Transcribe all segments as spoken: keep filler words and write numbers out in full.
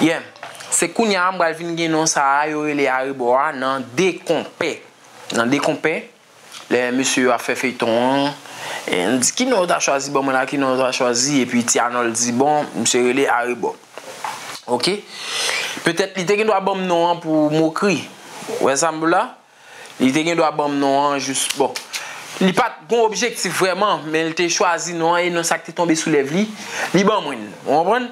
Yeah, se kounye a m pral vin gen non sa a yo rele arebò a nan De Konpè. Nan De Konpè, lè mesye yo ap fè feyton an, e, m di ki non yo ta chwazi ban mwen la, ki non yo ta chwazi, epi Ti Anòl di, bon, misye rele arebò. Oke? Petèt li te gen dwa ban m non an pou mokri. Ou wè sa m di w la? Li te gen dwa ban m non an jis, bon. Li pa t gon objektif vrèman, men li te chwazi non an, e non sa k te tonbe sou lèv li, li ban mwen l. Ou konprann?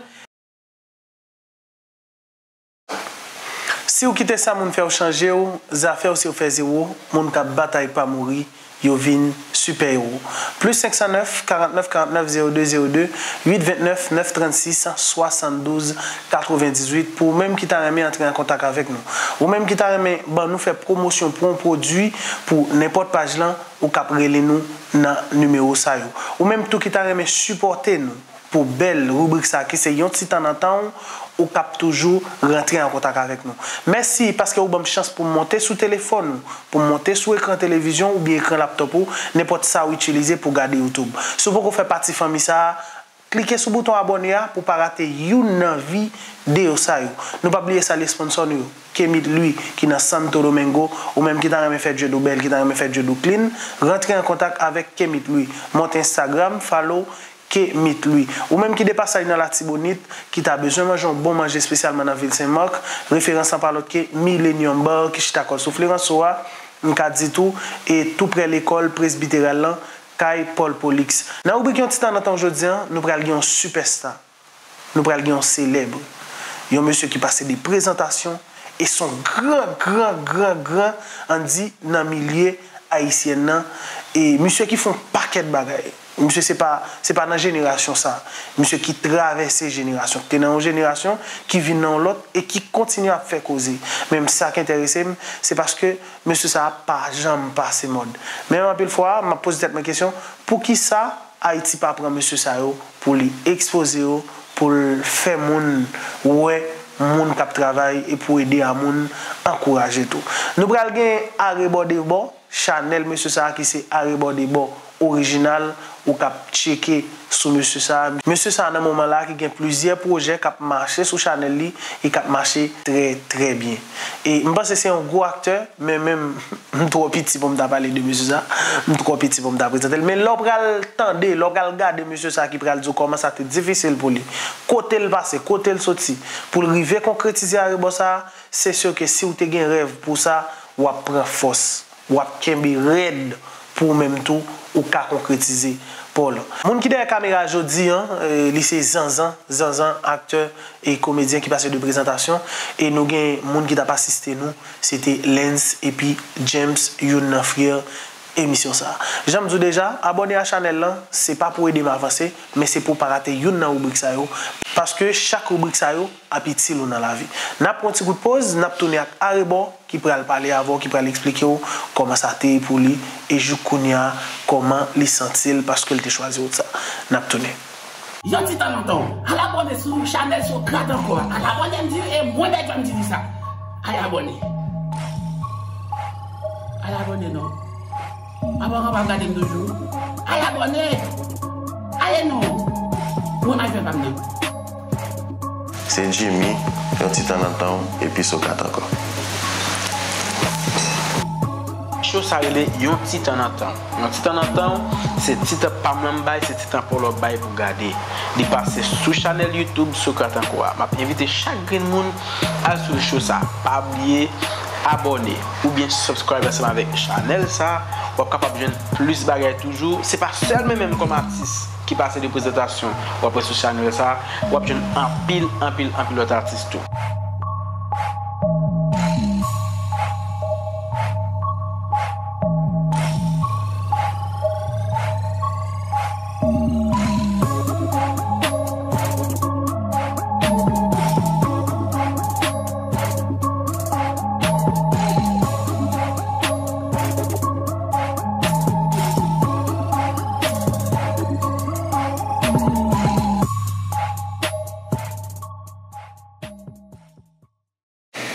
Si w kite sa moun fè w chanje w, zafè w se w fè zewo, moun k ap batay pa mouri, yo vin sipè ewo. Plis senk san nèf, karant nèf, karant nèf, zewo de, zewo de, uit vennèf, nèf trannsis, swasanndouz, katrevendizuit, pou ou menm ki ta renmen antre an kontak avèk nou. Ou menm ki ta renmen ban nou fè pwomosyon pou yon pwodui pou nenpòt paj lan, ou k ap rele nou nan nimewo sa yo. Ou menm tou ki ta renmen sipòte nou, pou bèl ribrik sa ki se yon ti tan nan tan w, ou k ap toujou rantre an kontak avèk nou. Mèsi paske ou ban m chans pou m monte sou telefòn ou, pou m monte sou ekran televizyon oubyen ekran laptòp ou, nenpòt sa w itilize pou gade YouTube. Si w poko fè pati fanmi sa a, klike sou bouton abòne a pou w pa rate youn nan videyo sa yo. Nou pa bliye salye sponsò nou yo, Kemit Lwi ki nan Santo Domingo, ou menm ki ta renmen fè djed ou bèl, ki ta renmen fè djed ou clean, rantre an kontak avèk Kemit Lwi. Monte Instagram, follow Kemit Lwi. Ou menm ki de pasaj nan Latibonit, ki ta bezwen manje yon bon manje espesyalman nan vil Senmak, referans lan pa lòt ke Millennium Bar ki chita kò l sou Fleranso a, m ka di tou, e tou prè lekòl presbiteral lan, kay Paul Polix. Nan ribrik Yon Ti Tan nan Tan w jodi a, nou pral gen yon sipèsta. Nou pral gen yon selèb. Yon mesye ki pase de prezantasyon e se yon gran, gran, gran, gran, ann di, nan milye ayisyèn nan. E misye ki fè yon pakèt bagay. Misye se pa, se pa nan jenerasyon sa. Misye ki travèse jenerasyon. Ki te nan yon jenerasyon, ki vin nan yon lòt e ki kontinye ap fè koze. Men sa k enterese m, se paske mesye sa a pa janm pase mòd. Men anpil fwa, m ap poze tèt mwen kesyon, poukisa Ayiti pa pran mesye sa yo pou li ekspoze yo, pou l fè moun wè moun k ap travay e pou ede a moun ankouraje tou. Nou pral gen Arebò Debò, chanèl mesye sa a ki se Arebò Debò orijinal, ou k ap tcheke sou mesye sa a. Mesye sa a nan moman la ki gen plizyè pwojè k ap mache sou chanèl li e k ap mache trè, trè byen. E m panse se yon gwo aktè, men menm m twò piti pou m ta pale de mesye sa. M twò piti pou m ta prezante l. Men lè w pral tande, lè w pral gade mesye sa ki pral di w kòman sa te difisil pou li, kote l pase, kote l soti, pou l rive konkretize arebò sa, se si ke si w te gen rèv pou sa, w ap pran fòs, w ap kenbe rèd pou ou menm tou, ou ka konkretize pa w lan. Moun ki dèyè kamera jodi a, eh, li se Zanzan, Zanzan, aktè e komedyen ki pase de prezantasyon, e nou gen moun ki t ap asiste nou, se te Lens epi James, youn nan frè emisyon sa a. Jan m di w deja, abòne a chanèl lan, se pa pou ede m avanse, men se pou w pa rate youn nan ribrik sa yo, paske chak ribrik sa yo ap itil ou nan lavi. N ap pran yon ti kout poz, n ap tounen ak Arebò ki pral pale avè w, ki pral eksplike w kòman sa te ye pou li, e jouk kounye a, kòman li santi l paske l te chwazi wout sa. N ap tounen. Yon ti tan nan tan w. Al abòne sou chanèl Sokrat ankò a. Al abòne, m di, e mwen Bèdjòm di li sa. Al abòne. Al abòne non. Apa w pa gade m toujou? Al abòne. Ale non. Mwen al fè pa m nan. Se Jimmy, Yon Ti Tan nan Tan w, epi Sokrat ankò. Cho sa rele Yon Ti Tan nan Tan w. Yon Ti Tan nan Tan w, se ti tan pa m lan m bay, se ti tan pa w la w bay pou gade. Li pase sou chanèl YouTube Sokrat ankò a. M ap envite chak grenn moun al swiv cho sa. Pa bliye abòne oubyen subscribe ansanm avèk chanèl sa. W ap kapab jwenn plis bagay toujou. Se pa sèl mwen menm kòm atis ki pase de prezantasyon w ap wè sou chanèl sa, w ap jwenn anpil, anpil, anpil lòt atis tou.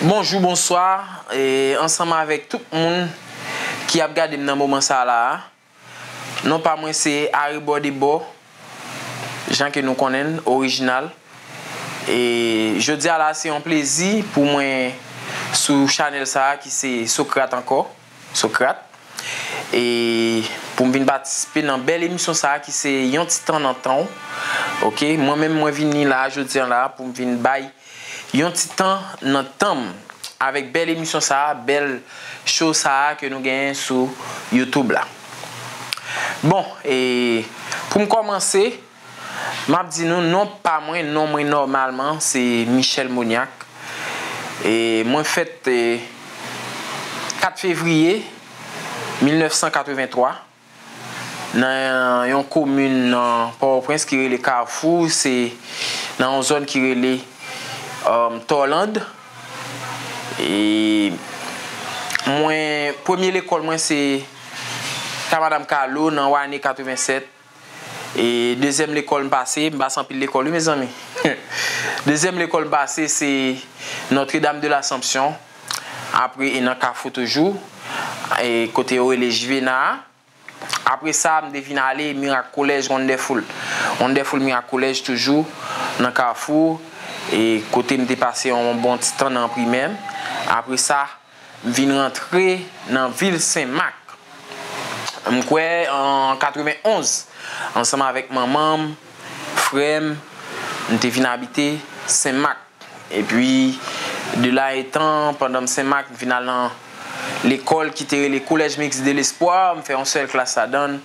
Bonjou, bonswa, e, ansanm avèk tout moun ki ap gade m nan moman sa la a. Non pa mwen se Arebò Debò, jan ke nou konnen l, orijinal. E jodi a la, se yon plezi pou mwen sou chanèl sa a ki se Socrate ankò, Socrate. E pou m vin patisipe nan bèl emisyon sa a ki se Yon ti tan nan tan w. Ok, mwen menm mwen vini la jodi a la pou m vin bay yon ti tan nan tan m avèk bèl emisyon sa a, bèl show sa a ke nou genyen sou YouTube la. Bon, e pou m kòmanse, m ap di nou non pa mwen, non mwen nòmalman, se Michel Moniac. E mwen fèt e, kat fevriye mil nèf san katrevenntwa nan yon komin nan Pòtoprens ki rele Kafou, se nan yon zòn ki rele um, Tòland. E mwen, premye lekòl mwen se Ka Madanm Kalo nan ane katrevensèt. E dezyèm lekòl m pase, m pase anpil lekòl wi mezanmi. Dezyèm lekòl m pase se Notre Dame de l'Assomption. Apre e nan Kafou toujou, e kote yo rele Jivena a. Apre sa, m te vin ale Mirak Kolèj Wonderful. Wonderful Mirak Kolèj toujou nan Kafou, e kote m te pase yon bon ti tan nan primè. Apre sa, m vin rantre nan vil Senmak. M kwè an katrevenonz, ansanm avèk manman m, frè m, m te vin abite Senmak. Epi, de la etan, pandan m Senmak, m vin al nan lekòl ki te rele Collège Mixte de l'Espoir, m fè yon sèl klas ladan l.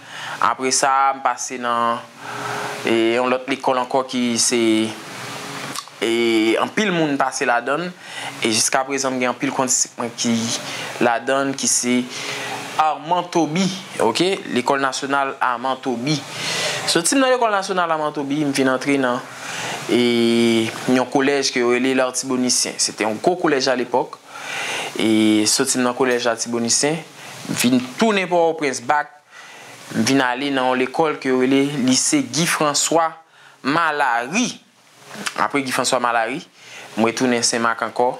Apre sa, m pase nan e, yon lòt lekòl ankò ki se e, anpil moun pase ladan l. E jiska prezan, m gen anpil kondisip mwen ki ladan l, ki se Armand Toby, ok? Lekòl Nasyonal Armand Toby. Soti m nan Lekòl Nasyonal Armand Toby, m vin antre nan e, yon kolèj ke yo rele L'Artibonitien. Se te yon gwo kolèj alepòk. E soti m nan kolèj L'Artibonitien, m vin tounen Pòtoprens bak, m vin ale nan yon lekòl ke yo rele Lise Guy François Malary. Apre Guy François Malary, m retounen Senmak ankò.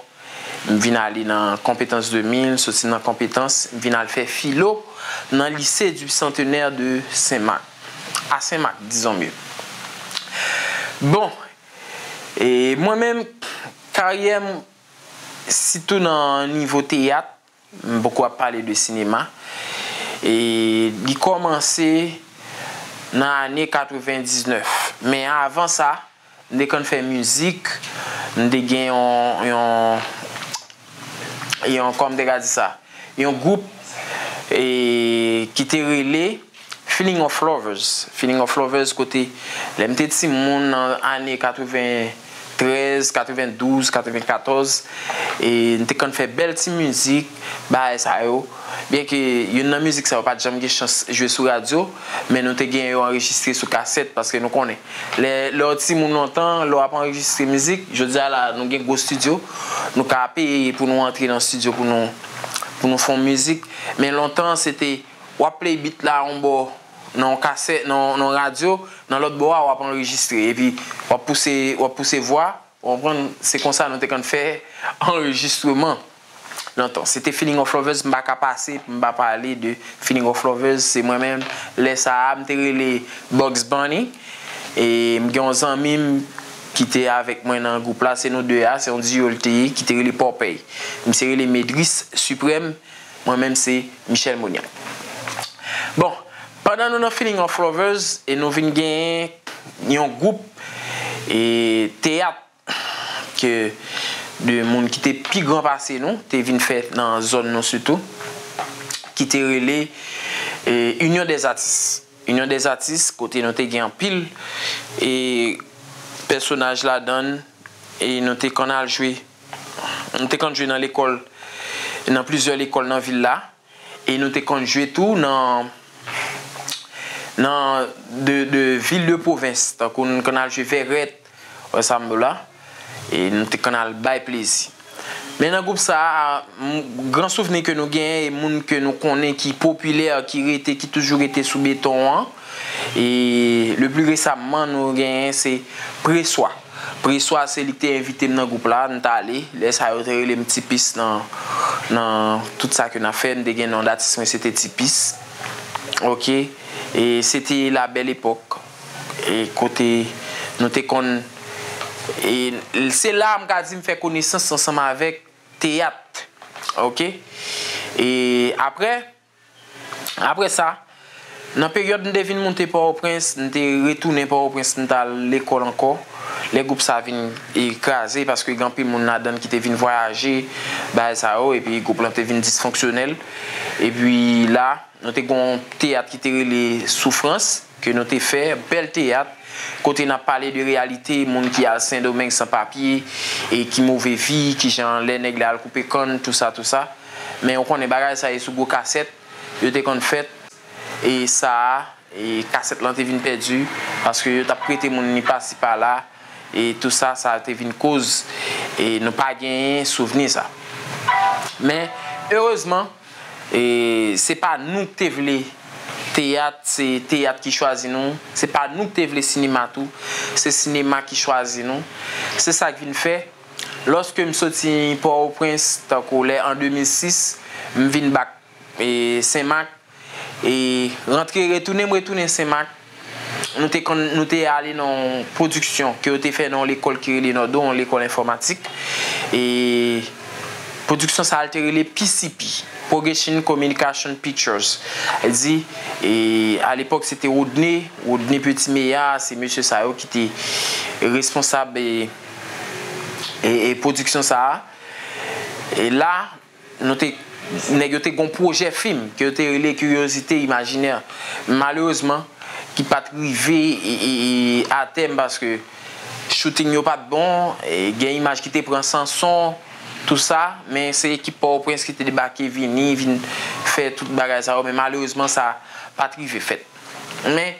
M vin ale nan Konpetans de mil, soti nan Konpetans, m vin al fè filo nan Lycée du Centenaire de Saint-Marc, à Saint-Marc, disons mieux. Bon, e mwen menm, karyè m, sitou nan nivo teyat, m poko ap pale de sinema. E li kòmanse nan ane katrevendiznèf. Men avan sa, m te konn fè mizik, m te gen yon, yon, yon, kòman m te ka di sa, yon gwoup e, ki te rele Feeling of Lovers. Feeling of Lovers, kote lè m te timoun nan ane katreventrèz, katrevendouz, katrevenkatòz, e n te konn fè bèl ti mizik, bagay sa yo. Byenke youn nan mizik sa yo pa t janm gen chans jwe sou radyo, men nou te gen yo anrejistre sou kasèt, paske nou konnen, lè, lè w timoun lontan, lè w ap anrejistre mizik, jodi a la, nou gen gwo estidyo, nou ka peye pou nou antre nan estidyo pou nou, pou nou fè yon mizik. Men lontan, se te w ap play beat la yon bò nan yon kasèt, nan, nan yon radyo, nan lòt bò a, w ap anrejistre. Epi, w ap pouse, w ap pouse vwa, w konprann? Se konsa nou te konn fè anrejistreman lontan. Se te Feeling of Lovers, m pa ka pase pou m pa pale de Feeling of Lovers. Se mwen menm, lè sa a, m te rele Bugs Bunny. E m gen yon zanmi m ki te avèk mwen nan gwoup la, se nou de a, se yon diyo l te ye, ki te rele Popeye. M se rele Medris Suprême, mwen menm se Michel Moniac. Bon, pandan nou nan Feeling of Lovers, e nou vin genyen yon gwoup e teyat ke de moun ki te pi gran pase nou, te vin fè nan zòn nou sitou, ki te rele e, Union des Artistes. Union des Artistes, kote nou te gen anpil e, pèsonaj ladan l, e nou te konn al jwe, nou te konn jwe nan lekòl, nan plizyè lekòl nan vil la, e nou te konn jwe tou nan, nan de, de vil de pwovens, tankou nou konn al jwe Vèrèt, wè sa m di w la, e nou te konn al bay plezi. Men nan gwoup sa a, m, gran souvni ke nou genyen e moun ke nou konnen ki popilè, ki rete, ki toujou rete sou beton an, e le pli resaman nou genyen se Preswa. Preswa se li ki te envite m nan gwoup la, m t ale. Lè sa yo te rele m Tipis nan, nan tout sa ke n ap fè, m te gen non datis mwen se te Tipis. Ok, e se te la bèl epòk. E kote nou te konn E se la m ka di m fè konesans ansanm avèk teyat. Oke? E apre, apre sa, nan peryòd m te vin moute Pòtoprens, m te retounen Pòtoprens, m t al lekòl ankò. Lè gwoup sa vin e kraze, paske gen anpil moun ladan ki te vin vwayaje, bagay sa yo, epi gwoup lan te vin disfonksyonèl. Epi la, nou te gen yon teyat ki te rele Soufrans, ke nou te fè, bèl teyat, kote n ap pale de reyalite moun ki al Sendomeng san papye, e ki move vi, kijan lè nèg la al koupe kann, tou sa, tou sa. Men ou konnen bagay sa e sou gwo kasèt, yo te konn fèt, e sa a, e kasèt lan te vin pèdi, paske yo t ap prete moun li pasi pala, e tou sa, sa te vin koz, e nou pa genyen souvni sa. Men, erezman, e se pa nou k te vle teyat, se teyat ki chwazi nou. Se pa nou k te vle sinema tou, se sinema ki chwazi nou. Se sa k vin fè, lòske m soti Pòtoprens, tankou lè an de mil sis, m vin bak e Senmak, e rantre, retounen, m retounen Senmak, nou te konn, nou te ale nan yon pwodiksyon ke yo te fè nan yon lekòl ki rele Nòdo, yon lekòl enfòmatik. E pwodiksyon sa a, l te rele P C P, Progression Communication Pictures. Sa vle di, e alepòk, se te Rodney, Rodney Petit Meillard, se mesye sa yo ki te responsab e, e, e pwodiksyon sa a. E la, nou te, nèg yo te gon pwojè fim ke yo te rele Curiosité Imaginaire. Malerezman, ki pa t rive e, e, e, a tèm, paske shooting yo pa t bon, e gen imaj ki te pran san son, tou sa, men se ekip Pòtoprens ki te debake, vini, vin fè tout bagay sa yo, men malerezman, sa pa t rive fèt. Men,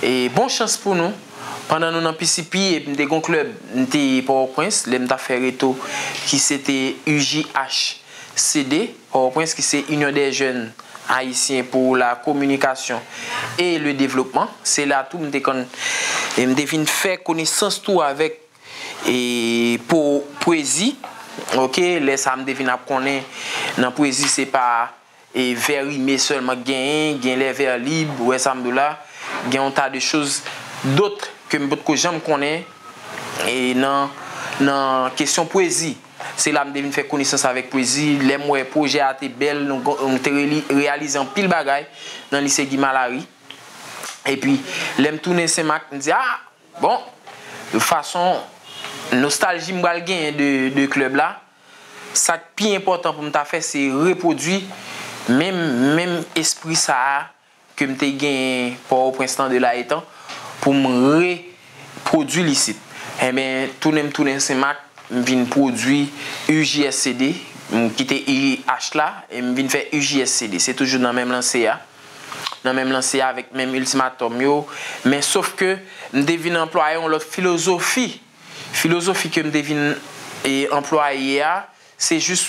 e bon chans pou nou, pandan nou nan P C P, epi m te gon klèb, m te Pòtoprens, lè m t ap fè reto, ki se te U J H C D, Pòtoprens, ki se Union des Jeunes Haïtiens pour la Communication et le Développement. Se la tou m te konn, e m te vin fè konesans tou avèk, e po, pwezi. Oke, lè sa a m te vin ap konnen nan pwezi se pa e vè rime sèlman k genyen, gen lè vè lib, ou wè sa m di w la, gen yon ta de choz dòt ke m potko janm konnen, e nan, nan kesyon pwezi. Se la m te vin fè konesans avèk pwezi. Lè m wè pwojè a te bèl, nou, nou te reli, reyalize anpil bagay nan lise Guy Malary. Epi, lè m tounen Senmak, m di, a, bon, fason nostalji m pral genyen de, de klèb la, sa k pi enpòtan pou m ta fè, se repwodui menm, menm espri sa a ke m te genyen Pòtoprens nan de la etan, pou m repwodui l isit. Enben, tounen m tounen Senmak, m vin pwodui U J S C D, m kite U J H la, e m vin fè U J S C D. Se toujou nan menm lanse a, nan menm lanse a, avèk menm iltimatòm yo, men sof ke m te vin anplwaye yon lòt filozofi. Filozofi ke m te vin, e, anplwaye a, se jis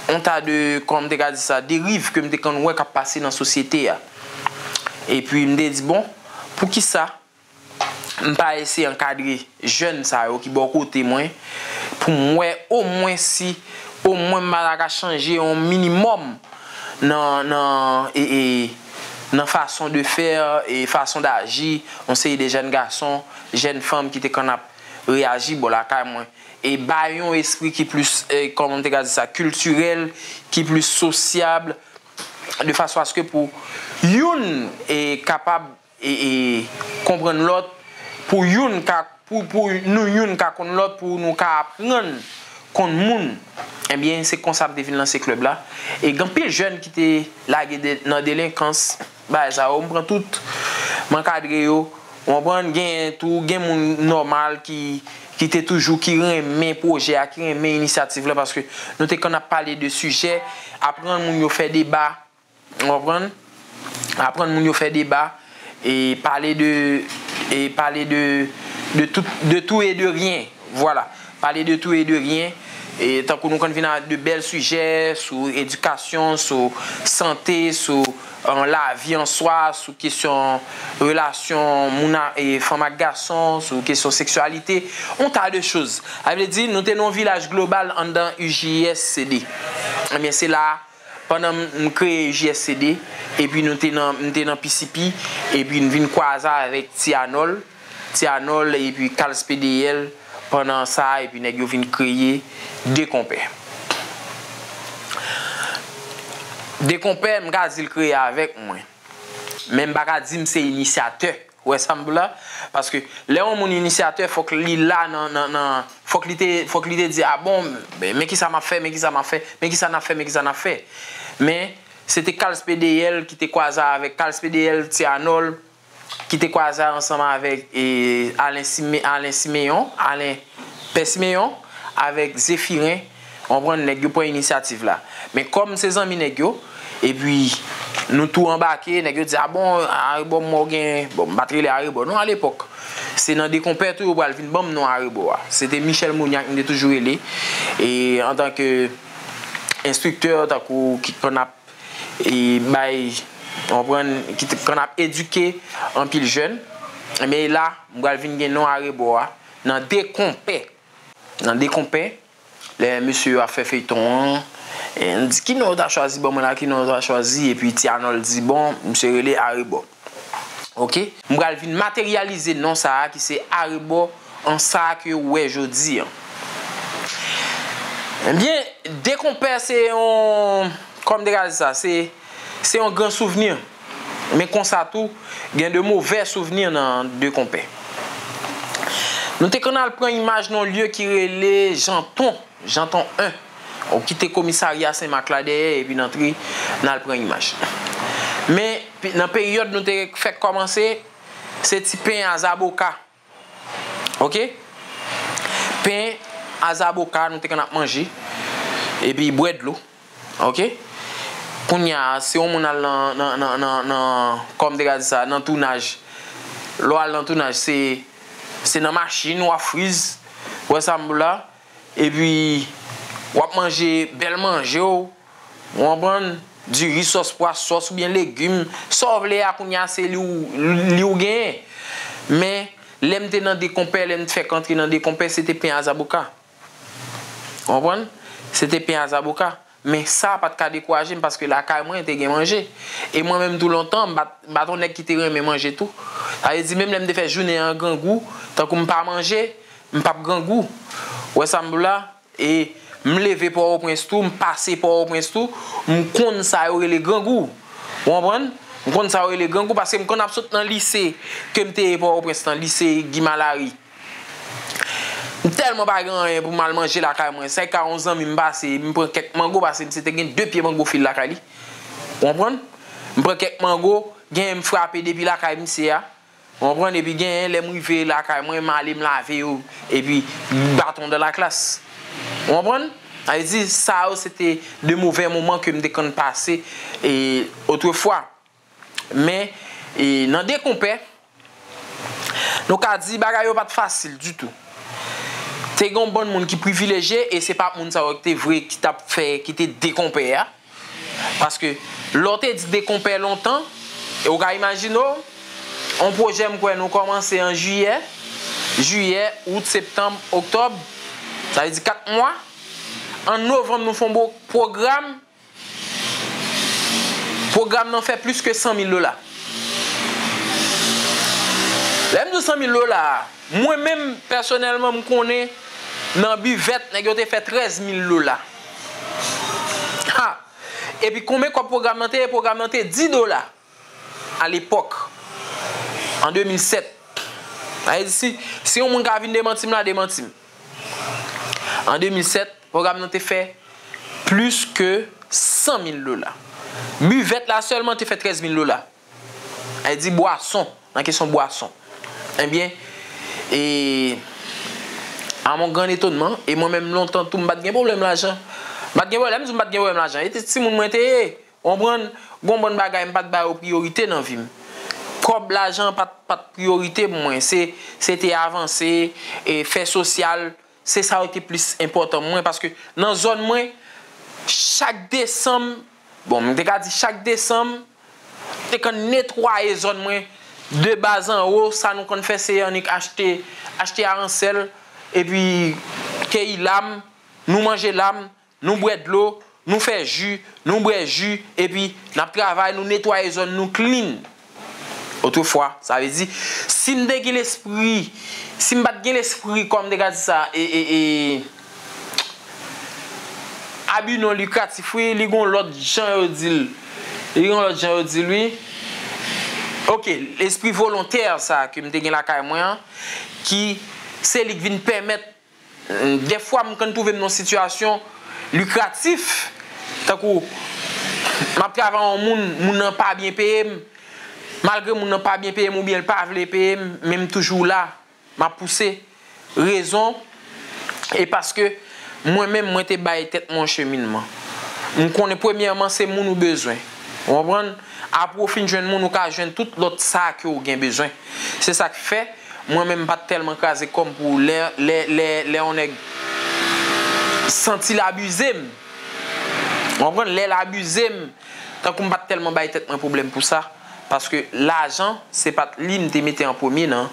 yon ta de, kòman m te ka di sa, deriv ke m te konn wè k ap pase nan sosyete a. Epi m te di, bon, poukisa m pa eseye ankadre jèn sa yo ki bò kote mwen, pou m wè omwen si, omwen m pa ta ka chanje yon minimòm nan, nan, e, e, nan fason de fè e fason daji yon seri de jèn gason, jèn fanm ki te konn ap reyaji bò lakay mwen. E bay yon espri ki plis, e, kòman m te ka di sa, kiltirèl, ki plis sosyab, de fason aske pou youn, e, kapab e, e, konprann lòt, pou youn ka, pou, pou nou youn ka konn lòt, pou nou ka aprann konn moun. Ebyen, se konsa m te vin lanse klèb la. E gen anpil jèn ki te lage de, nan delenkans, bagay sa yo. M pran tout, m ankadre yo. Ou konprann, gen tou, gen moun nòmal ki, ki te toujou, ki renmen pwojè a, ki renmen inisyativ la, paske nou te konn ap pale de sijè, aprann moun yo fè deba, ou konprann? Aprann moun yo fè deba e pale de, e pale de, de tout, de tout et de rien. Vwala. Pale de tout et de rien. E tankou nou konn vin a de bèl sijè sou edikasyon, sou sante, sou, euh, lavi an swa, sou kesyon relasyon moun a, e fanm ak gason, sou kesyon seksyalite, yon ta de choz. Sa vle di, nou te nan yon vilaj global anndan U J S C D. Ebyen, se la pandan m, m kreye U J S C D, epi nou te nan, m te nan P C P, epi n vin kwaze avèk Ti Anòl, Ti Anòl, epi Kals P D L, Pandan sa, epi nèg yo vin kreye De Konpè. De Konpè, m ka di l kreye avèk mwen. Men m pa ka di m se inisyatè. Ou wè sa m di w la? Paske lè yon moun inisyatè, fòk li la nan, nan, nan, fòk li te, fòk li te di, a bon, men, men kisa m ap fè, men kisa m ap fè, men kisa n ap fè, men kisa n ap fè. Men, se te Carls P D L ki te kwaze avèk Carls P D L, Ti Anòl, ki te kwaze ansanm avèk, e, Alen Sime-, Alen Simeyon, Alen, Pè Simeyon, avèk Zefiren, w konprann, nèg yo pran inisyativ la. Men kòm se zanmi nèg yo, epi nou tou anbake, nèg yo di, a bon, Arebò, mwen gen, bon, m pa t rele Arebò non alepòk. Se nan De Konpè tou yo pral vin ban m non Arebò a. Se te Michel Mouniac m te toujou rele, e antanke enstriktè, tankou ki konn ap e bay, w konprann, ki t-, konn ap edike anpil jèn. Men la, m pral vin gen non Arebò a nan De Konpè. Nan De Konpè, lè mesye yo ap fè feyton an, e, m di, "Ki non yo ta chwazi ban mwen la, ki non yo ta chwazi?" Epi Ti Anòl di, "Bon, misye rele Arebò." Oke? M pral vin materyalize non sa a ki se Arebò an sa ke w wè jodi an. Ebyen, De Konpè se yon, kòm m te ka di sa, se, se yon gran souvni. Men konsa tou, gen de movè souvni nan De Konpè. Nou te konn al pran imaj nan yon lye ki rele Janton, Janton en. Ou kite komisarya Senmak la dèyè, epi n antre, n al pran imaj. Men, pi-, nan peryòd nou te fèk kòmanse, se ti pen a zaboka. Oke? Pen a zaboka, nou te konn ap manje, epi bwè dlo. Oke? Kounye a, si yon moun al nan, nan, nan, nan, nan, kòm te ka di sa, nan tounaj, lè w al nan tounaj, se, se nan machin w ap friz, w wè sa m di w la, epi w ap manje bèl manje w, w konprann? Diri, sòs pwa, sòs oubyen legim, sa w vle a, kounye a, se li w, li w genyen. Men, lè m te nan De Konpè, lè m t fèk antre nan De Konpè, se te pen a zaboka. W konprann? Se te pen a zaboka. Men sa pa t ka dekouraje m paske lakay mwen te gen manje. E mwen menm tou lontan, m pa t, m pa t yon nèg ki te renmen manje tou. Sa vle di, menm lè m te fè jounen an grangou, tankou m pa manje, m p ap grangou. W wè sa m di w la? E m leve Pòtoprens tou, m pase Pòtoprens tou, m konn sa yo rele grangou. Ou konprann? M konn sa yo rele grangou paske m konn ap sot nan lise ke m te ye Pòtoprens lan, lise Guy Malary. M tèlman pa gen anyen pou m al manje lakay mwen. Sa e ka yon zanmi m pase, m pran kèk mango, paske m se te gen de pye mango fil lakay li. Ou konprann? M pran kèk mango, genyen m frape depi lakay misye a. Ou konprann? Epi genyen lè m rive lakay mwen, m ale m lave yo, epi baton dans la classe. Ou konprann? Sa vle di, sa yo se te de movè moman ke m te konn pase, e, otrefwa. Men, e, nan De Konpè, nou ka di bagay yo pa t fasil ditou. Te gen yon bann moun ki privilejye, e se pa moun sa yo ki te vre, ki t ap fè, ki te De Konpè a. Paske lè w te di De Konpè lontan, e ou ka imajine w, yon pwojè m kwè nou kòmanse an jiyè, jiyè, out, septanm, oktòb, sa vle di kat mwa. An novanm, nou fè yon bo-, pwogram. Pwogram nan fè plis ke san mil dola. Lè m di w san mil dola, mwen menm, pèsonèlman, m konnen nan Bivèt, nèg yo te fè trèz mil dola. Ha! Epi konbyen kòb pwogram nan te ye? Pwogram nan te dis dola alepòk, an de mil sèt. Sa vle di, si, si yon moun ka vin demanti m la, demanti m. An de mil sèt, pwogram nan te fè plis ke san mil dola. Bivèt la sèlman te fè trèz mil dola. Sa vle di bwason, nan kesyon bwason. Ebyen, e, à mon grand étonnement, e mwen menm lontan tou, m pa t gen pwoblèm lajan. M pa t gen pwoblèm, m di w m pa t gen pwoblèm lajan. E te timoun mwen te ye. Ou konprann? Gon bann bagay m pa t ba yo priyorite nan vi m. Kòb, lajan pa t, pa t priyorite pou mwen. Se, se te avanse, e fè sosyal, se sa yo te plis enpòtan pou mwen. Paske nan zòn mwen, chak desanm, bon, m te ka di chak desanm, te konn netwaye zòn mwen, de bas an wo, sa nou konn fè se annik achte, achte aransèl, epi keyi lam, nou manje lam, nou bwè dlo, nou fè ji, nou bwè ji, epi n ap travay, nou netwaye zòn nou clean. Otrefwa, sa vle di, si m te gen lespri, si m pa t gen lespri, kòm m te ka di sa, e, e, e, abi non likratif, wi, li gon lòt jan yo di l. Li gon lòt jan yo di l, wi. Ok, lespri volontè sa ke m te gen lakay mwen an, ki se li k vin pèmèt, dèfwa m konn twouve m nan sitiyasyon likratif, tankou m ap travay yon moun, moun nan pa byen peye m, malgre moun nan pa byen peye m oubyen l pa vle peye m, men m toujou la. M ap pouse. Rezon, e paske mwen menm, mwen te bay tèt mwen yon cheminman. M konnen premyèman se moun ou bezwen. Ou konprann? Apre w fin jwenn moun, ou ka jwenn tout lòt sa ke w gen bezwen. Se sa k fè, mwen menm, m pa t tèlman kraze kò m pou lè, lè, lè, lè yon nèg santi l abize m. Ou konprann? Lè l abize m, tankou m pa t tèlman bay tèt mwen pwoblèm pou sa. Paske lajan, se pa t li m te mete an premye nan,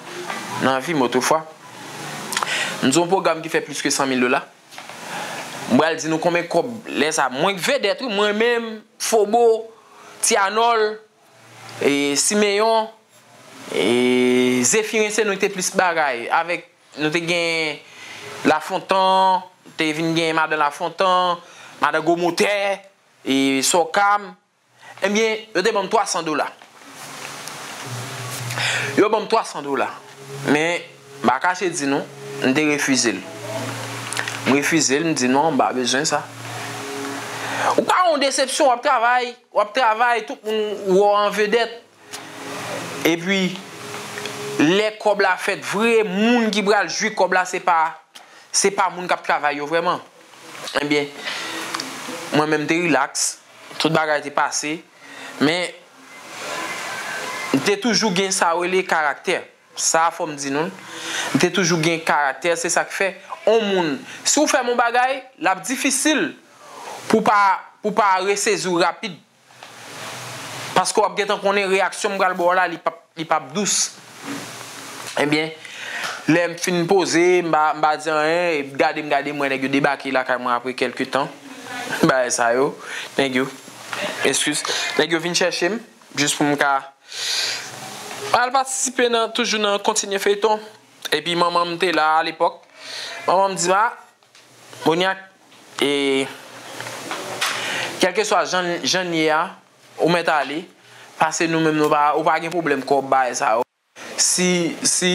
nan vi m otrefwa. M di yon pwogram ki fè plis ke san mil dola. M pral di nou konbyen kòb lè sa. Mwen k vedèt, wi, mwen menm, Fobo, Ti Anòl, e, Simeyon, e, Zefiren, se nou ki te plis bagay. Avèk, nou te gen Lafontan, te vin gen Madan Lafontan, Madan Gwo Motè, e, Sòkam. Ebyen, yo te ban m twa san dola. Yo ban m twa san dola. Men, m pa kache di nou, m te refize l. M refize l, m di non, m pa bezwen sa. Ou ka yon desepsyon, w ap travay, w ap travay, tout moun wè w an vedèt. Epi, lè kòb la fèt vre, moun ki pral jwi kòb la, se pa, se pa moun k ap travay yo vrèman. Ebyen, mwen menm te rilaks, tout bagay te pase, men m te toujou gen sa yo rele karaktè. Sa fò m di nou l. M te toujou gen karaktè, se sa k fè, on moun, si w fè m on bagay, l ap difisil pou pa, pou pa resezi w rapid. Paske w ap gentan konnen reyaksyon m pral ba w la, li p ap, li p ap dous. Ebyen, lè m fin poze, m pa, m pa di anyen, gade m, gade m wè nèg yo debake lakay mwen apre kèlke tan. Bagay sa yo, nèg yo, eskiz, nèg yo vin chèche m, jis pou m ka al patisipe nan, toujou nan kontinye feyton. Epi manman m te la alepòk. Manman m di m, a, Moniak, e, kèlkeswa jan, jan n ye a, ou mèt ale, pase nou menm nou pa, ou pa gen pwoblèm kòb bagay sa yo. Si, si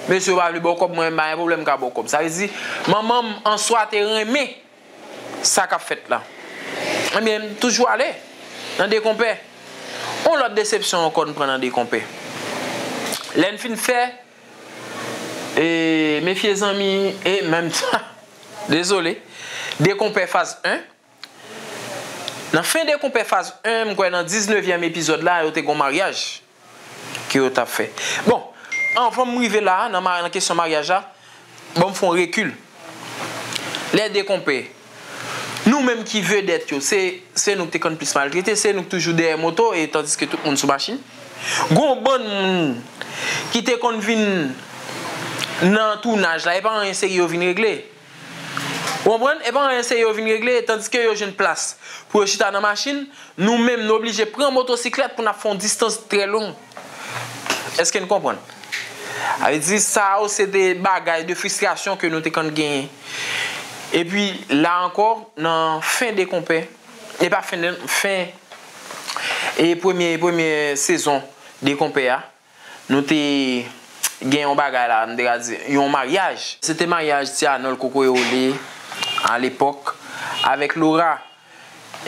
mesye yo pa vle ba w kòb, mwen menm pa gen pwoblèm m ka ba w kòb. Sa vle di, manman m an swa te renmen sa k ap fèt la. Ebyen, m toujou ale nan De Konpè. On lòt desepsyon ankò n pran nan De Konpè. Lè n fin fè, e, Mefye Zanmi, e, menm tan, dezole, De Konpè faz en. Nan fen De Konpè faz en, m kwè nan diznevyèm epizòd la, yo te gon maryaj ke yo t ap fè. Bon, anvan m rive la, nan ma-, nan kesyon maryaj la, ban m fè on rekil. Lè De Konpè, nou menm ki vedèt yo, se, se nou k te konn plis maltrete, se nou k toujou dèyè moto, e tandiske tout moun sou machin. Gon bann moun ki te konn vin nan tounaj la, e pa anyen serye yo vin regle. Ou konprann? E pa anyen serye yo vin regle, tandiske yo jwenn plas pou yo chita nan machin, nou menm, nou oblije pran motosiklèt pou n ap fè yon distans trè long. Èske n konprann? Sa vle di, sa yo, se de bagay de fristrasyon ke nou te konn genyen. Epi, la ankò, nan fen De Konpè, e pa fen de, fen, e premye, premye sezon De Konpè a, nou te gen yon bagay la, m te ka di, yon maryaj. Se te maryaj Ti Anòl Kokoye Wole, alepòk, avèk Laura.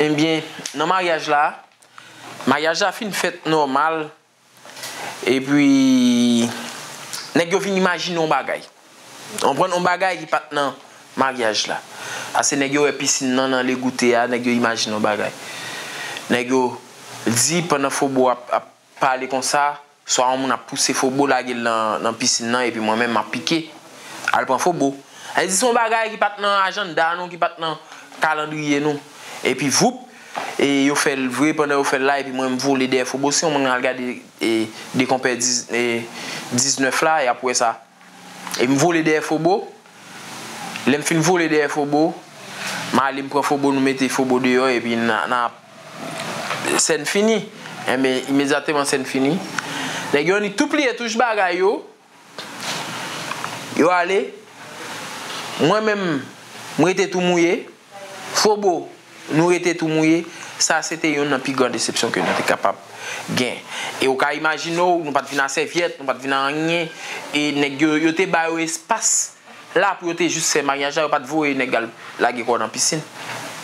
Ebyen, nan maryaj la, maryaj la fin fèt nòmal, epi nèg yo vin imajine yon bagay. Ou konprann, yon bagay ki pa t nan maryaj la. Paske nèg yo wè pisin nan, nan legoute a, nèg yo imajine yon bagay. Nèg yo di pandan Fobo ap, ap pale konsa, swa yon moun ap pouse Fobo lage l nan, nan pisin nan, epi mwen menm m ap pike al pran Fobo. Sa vle di se yon bagay ki pa t nan ajanda nou, ki pa t nan kalandriye nou. Epi voup, e yo fè l vre, pandan yo fè l la, epi mwen m vole dèyè Fobo. Si yon moun al gade, e, De Konpè diz, e, diznèf la, y ap wè sa. E m vole dèyè Fobo. Lè m fin vole dèyè Fobo, m ale m pran Fobo, nou mete Fobo deyò, epi n a, n a, sèn fini. Enben, imedyatman sèn fini, Nèg yo ni tou pliye touch bagay yo, yo ale. Mwen menm, m rete tou mouye. Fobo, nou rete tou mouye. Sa se te youn nan pi gran desepsyon ke nou te kapab gen. E ou ka imajine w, nou pa t vin a sèvyèt, nou pa t vin a anyen. E nèg yo, yo te ba yo espas la pou yo te jis fè maryaj la, yo pa t voye nèg al lage kò nan pisin.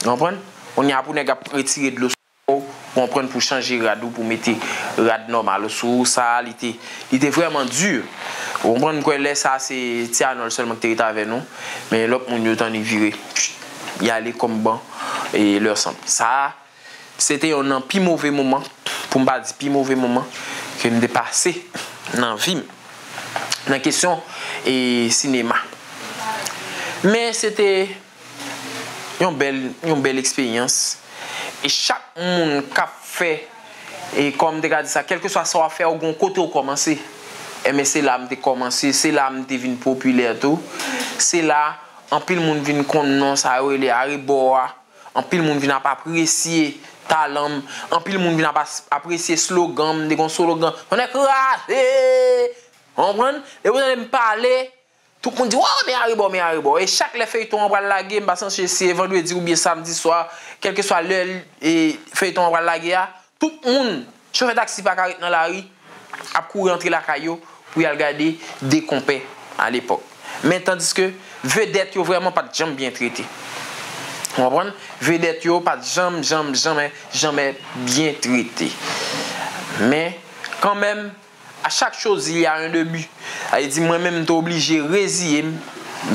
Ou konprann? Kounye a pou nèg ap retire dlo sou ou, ou konprann, pou chanje rad ou, pou mete rad nòmal ou sou ou, sa a, li te, li te vrèman di. Ou konprann, m kwè lè sa a, se Ti Anòl sèlman ki te ret avè nou, men lòt moun yo t annik vire. Y ale kòm ban e lè sanble. Sa a, se te youn nan pi move moman, pou m pa di pi move moman, ke m te pase nan vi m, nan kesyon e sinema. Men se te yon bèl, yon bèl eksperyans. E chak moun k ap fè, e kòm m te ka di sa, kèlkeswa sa w ap fè, ou gon kote w kòmanse. Enben, se la m te kòmanse, se la m te vin popilè tou. Se la, anpil moun vin konn non sa yo rele arebò a. Anpil moun vin ap apresye talan m. Anpil moun vin ap as-, apresye slogan m. M te gon slogan, "Tonnè kraze!" Ou konprann? Depi w tande m pale, tout moun di, "Waw, men arebò, men arebò." E chak lè feyton an pral lage, m pa sonje si se vandredi oubyen samdi swa, kèlkeswa lè, e, feyton an pral lage a, tout moun, chofè taksi pa ka ret nan lari, ap kouri antre lakay yo pou y al gade De Konpè alepòk. Men tandiske vedèt yo vrèman pa t janm byen trete. Ou konprann? Vedèt yo pa t janm, janm, janmè, janmè byen trete. Men, kanmenm, à chaque chose, il y a un début. Sa vle di, mwen menm, m te oblije reziye m,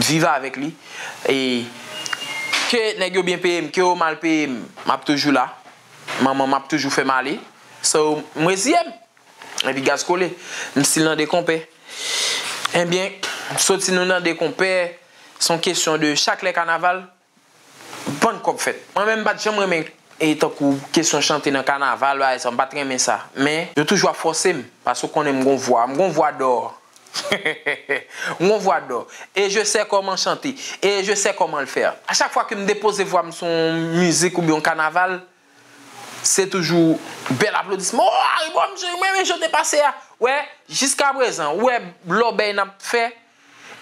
viv avèk li. E ke nèg yo byen peye m, ke yo mal peye m, m ap toujou la. Manman m ap toujou fè m ale. So, m reziye m. Epi gaz kole. M still nan De Konpè. Ebyen, soti nou nan De Konpè, se yon kesyon de chak lè kanaval, bann kòb fèt. Mwen menm, m pa t janm renmen, e, tankou kesyon chante nan kanaval, bagay sa, m pa t renmen sa. Men, yo toujou ap fòse m, paske yo konnen m gon vwa. M gon vwa dò. M gon vwa dò. Et je sais comment chanter. Et je sais comment le faire. A chak fwa ke m depoze vwa m sou yon mizik oubyen yon kanaval, se toujou bèl aplodisman. "Oh, Harry, bon, m renmen jan w te pase a." Wè, jiskaprezan, ou wè lòbèy n ap fè,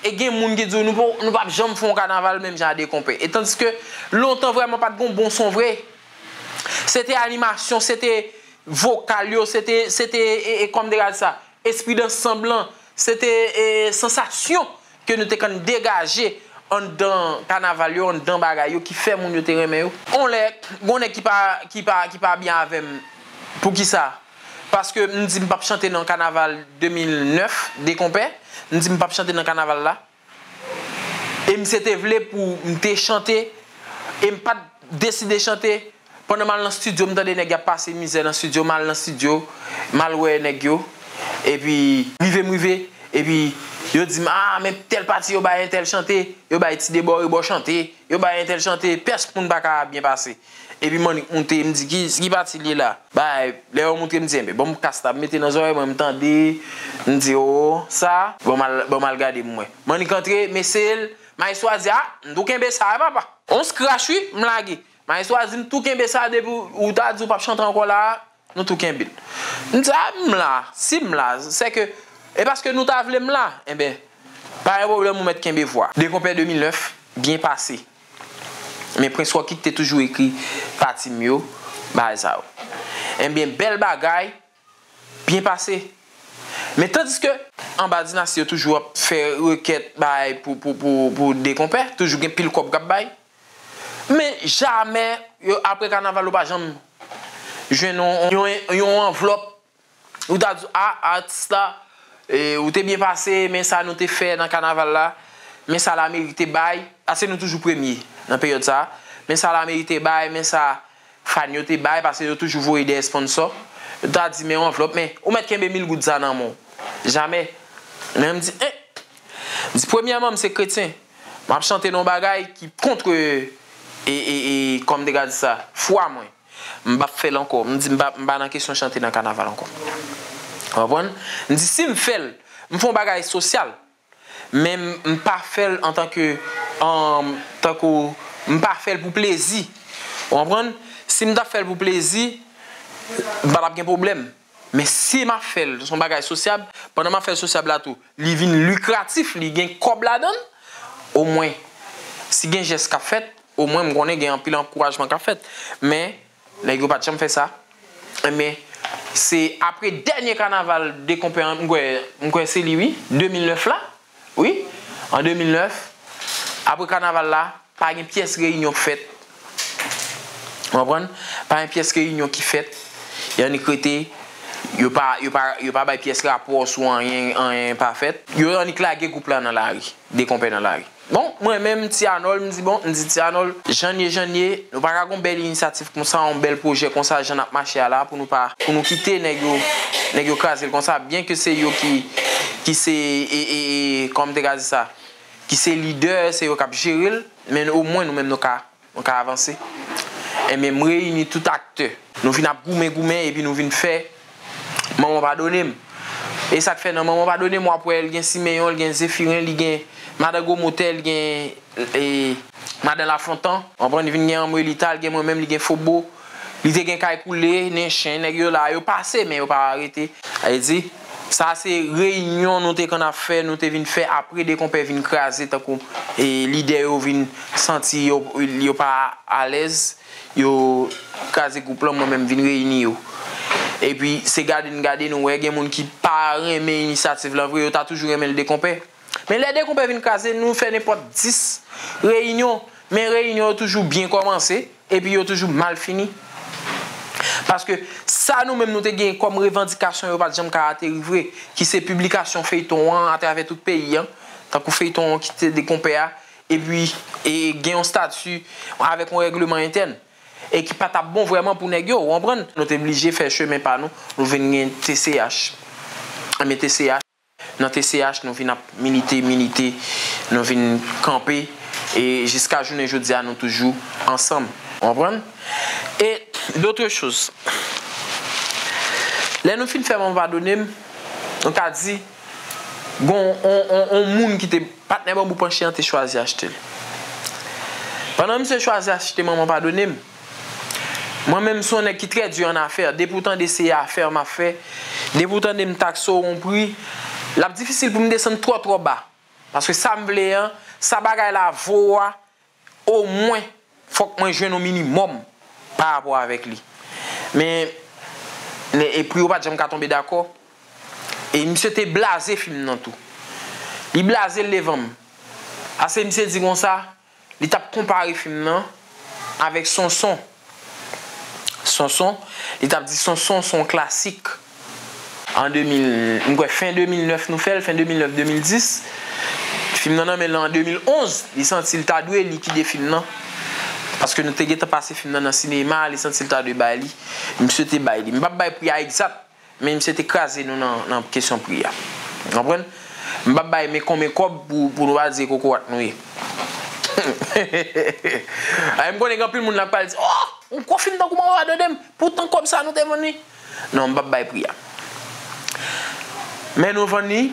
e gen moun ki di w, "Nou pa, nou p ap janm fè yon kanaval menm jan a De Konpè." E tandiske lontan vrèman pa t gon bon son vre. Se te animasyon, se te vokal yo, se te, se te, e, e, kòm de rad sa, espri dansanm lan, se te, e, sansasyon ke nou te konn degaje anndan kanaval yo, anndan bagay yo, ki fè moun yo te renmen yo. On lè, gon nèg ki pa, ki pa, ki pa byen avè m. Poukisa? Paske m di m p ap chante nan kanaval de mil nèf, De Konpè. M di m p ap chante nan kanaval la. E misye te vle pou m te chante, e m pa t deside chante. Pandan m al nan estidyo, m tande nèg y ap pase mizè nan estidyo, m al nan estidyo, m al wè nèg yo. Epi, rive m rive, epi yo di m, "Ah, men tèl pati yo bay entèl chante, yo bay Ti Debò Rebò chante, yo bay entèl chante, pèsonn pa ka byen pase." Epi m annik moute, m di, "Ki, ki pati l ye la?" Bay, lè yo moutre m, m di, "Enben, ban m kas la, m mete nan zòrèy mwen, m tande." M di, "Oh, sa, ban m al, ban m al gade m wè." M annik antre, m eseye l, maestro a di, "Ah, m tou kenbe sa, wi, papa." On scratch, wi, m lage. Maestro a di, "M tou kenbe sa, depi w, ou ta di w p ap chante ankò la, nou tou kenbe l." M di, "Ah, m la, si m la, se ke, e paske nou ta vle m la, enben, pa gen pwoblèm, ou mèt kenbe vwa." De Konpè de mil nèf, byen pase. Men Prince Rocky ki te toujou ekri pati m yo, bagay sa yo. Enben, bèl bagay, byen pase. Men tandiske anba Dinasti yo toujou ap fè rekèt bay pou, pou, pou, pou De Konpè, toujou gen pil kòb k ap bay. Men jamè, yo, apre kanaval, ou pa janm jwenn yon, yon, yon anvlòp ou ta di, "Ah, atis la, e, ou te byen pase, men sa nou te fè nan kanaval la, men sa Lameri te bay." Paske nou toujou premye nan peryòd sa a. "Men sa Lameri te bay, men sa fan yo te bay," paske yo toujou voye dèyè sponsò. Yo ta di, "Men yon anvlòp, men ou mèt kenbe mil goud sa nan men w." Jamè. Men m di, "En!" M di, "Premyèman, m se kretyen. M ap chante nan yon bagay ki kont, e, e, e, kòm m te ka di sa, fwa mwen. M p ap fè l ankò." M di, "M pa, m pa nan kesyon chante nan kanaval ankò." Ou konprann? M di, "Si m fè l, m fè yon bagay sosyal, men m, m pa fè l antanke, um, tankou, m pa fè l pou plezi." Ou konprann? Si m t ap fè l pou plezi, m pa t ap gen pwoblèm. Men si m ap fè l, se yon bagay sosyab, pandan m ap fè l sosyab la tou, li vin likratif, li gen kòb ladan l, omwen, si gen jès k ap fèt, omwen m konnen gen anpil ankourajman k ap fèt. Men, nèg yo pa t janm fè sa. Men, se apre dènye kanaval de konpè, m kwè, m kwè se li, wi, de mil nèf la. Wi, an de mil nèf, apre kanaval la, pa gen pyès reyinyon k fèt. Ou konprann? Pa gen pyès reyinyon ki fèt. Yo annik rete, yo pa, yo pa, yo pa bay pyès rapò sou anyen, anyen pa fèt. Yo annik lage gwoup la nan lari, de konpè nan lari. Bon, mwen menm, Ti Anòl, m di bon, m di Ti Anòl, jan n ye, jan n ye, nou pa ka gon bèl inisyativ konsa, yon bèl pwojè konsa, jan n ap mache a la, pou nou pa, pou nou kite nèg yo, nèg yo kraze l konsa, byen ke se yo ki, ki se, e, e, e, kòman m te ka di sa, ki se lidè, se yo k ap jere l, men omwen nou menm nou ka, nou ka avanse. Enben, m reyini tout aktè. Nou vin ap goumen, goumen, epi nou vin fè Manman Padone m. E sa k fè nan Manman Padone m, w ap wè l gen Simeyon, l gen Zefiren, li gen Madan Gwo Motè, l gen, e, Madan Lafontan. Ou konprann, li vin gen Anmwelita, l gen mwen menm, li gen Fobo. Li te gen Kay Koule, Nenchen, nèg yo la, yo pase, men yo pa rete. Sa vle di, sa se reyinyon nou te konn ap fè, nou te vin fè apre de konpè vin kraze, tankou, e, lidè yo vin santi yo, yo pa alèz, yo kraze gwoup lan, mwen menm vin reyini yo. Epi, se gade n gade nou wè, gen moun ki pa renmen inisyativ lan vre, yo ta toujou renmen l de konpè. Men lè de konpè vin kraze, nou fè nenpòt dis reyinyon, men reyinyon yo toujou byen kòmanse, epi yo toujou mal fini. Paske sa nou menm nou te gen kòm revandikasyon, yo pa t janm ka ateri vre, ki se piblikasyon feyton an atravè tout peyi an, tankou feyton an ki te de konpè a, epi, e, gen yon stati avèk yon règleman entèn, e ki pa t ap bon vrèman pou nèg yo, ou konprann? Nou te blije fè chemen pa nou, nou vin gen T C H. Enben, T C H, nan T C H, nou vin ap milite, milite, nou vin kanpe, e jiska jounen jodi a, nou toujou ansanm. Ou konprann? E, d'autres choses. Lè nou fin fè Manman Padone m, nou ka di, gon, on, on, on moun ki te, patnè Banbou Panche an te chwazi achte l. Pandan misye chwazi achte Manman Padone m, mwen menm, se yon nèg ki trè di an afè. Depi w tande se afè m ap fè, depi w tande m takse w yon pri, l ap difisil pou m desann twò, twò ba. Paske sa m vle an, sa bagay la vo a, omwen, fòk mwen jwenn yon minimòm pa rapò avèk li. Men, e pri yo pa t janm ka tonbe dakò. E misye te blaze fim nan tou. Li blaze l devan m. Ase misye di konsa, li t ap konpare fim nan avèk Sonson. Sonson, li t ap di Sonson se yon klasik. An de mil, m kwè fen de mil nèf nou fè l, fen de mil nèf, de mil dis. Fim nan nan men l an de mil onz, li santi l ta dwe likide fim nan. Paske nou te gentan pase fim nan nan sinema, li santi l ta dwe bay li. Misye te bay li. M p ap bay pri a egzat, men misye te kraze nou nan, nan kesyon pri a. Ou konprann? M p ap bay men konbyen kòb pou, pou nou pa di se kokorat nou ye. Ay, m konnen gen anpil moun la k pral di, "Oh, yon gwo fim tankou Manman Padone m, poutan kòb sa nou te vann li." Non, m p ap bay pri a. Men nou vann li,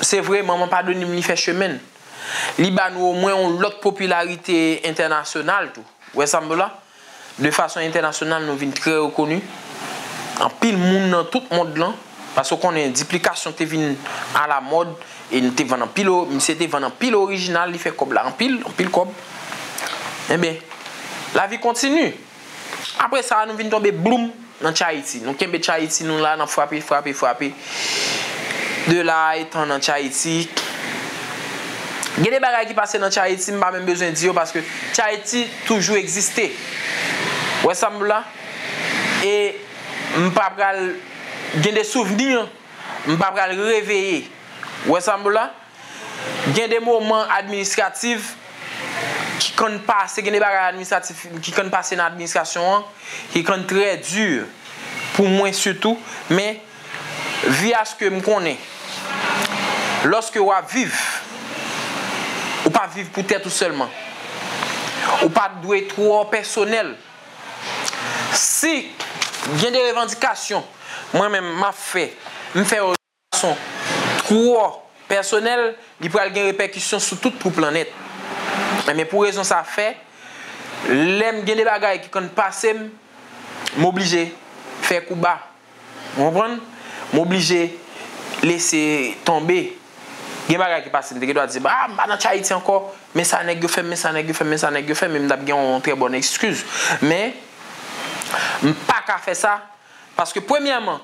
se vre, Manman Padone m, li fè chemen l. Li ba nou omwen yon lòt popilarite entènasyonal tou. Ou wè sa m di w la? De fason entènasyonal, nou vin trè rekoni. Anpil moun nan tout mond lan, paske w konnen diplikasyon te vin alamòd, e nou te vann anpil o-, misye te vann anpil orijinal, li fè kòb la anpil, anpil kòb. Enben, lavi kontini. Apre sa, nou vin tonbe bloum nan Tchayiti. Nou kenbe Tchayiti, nou la, n ap frape, frape, frape. De la etan nan Tchayiti. Gen de bagay ki pase nan Tchayiti, m pa menm bezwen di yo, paske Tchayiti toujou egziste. Ou wè sa m di w la? E m pa pral, gen de souvni, m pa pral reveye. Ou wè sa m di w la? Gen de moman administratif ki konn pase, gen de bagay administratif ki konn pase nan administrasyon an, ki konn trè di pou mwen sitou, men vi a ske m konnen, lòske w ap viv, ou pa viv pou tèt ou sèlman. Ou pa dwe twò pèsonèl. Si gen de revandikasyon, mwen menm, m ap fè, m fè yo fason twò pèsonèl, li pral gen repèkisyon sou tout pou planèt. Men pou rezon sa fè, lè m gen de bagay ki konn pase m, m oblije fè kou ba. Ou konprann? M oblije lese tonbe. Gen bagay ki pase, m te gen dwa di, ah, m pa nan Tchayiti ankò, men sa nèg yo fè m, men sa nèg yo fè m, men sa nèg yo fè m, e m t ap gen yon trè bòn eskiz. Men, m pa ka fè sa, paske premyèman,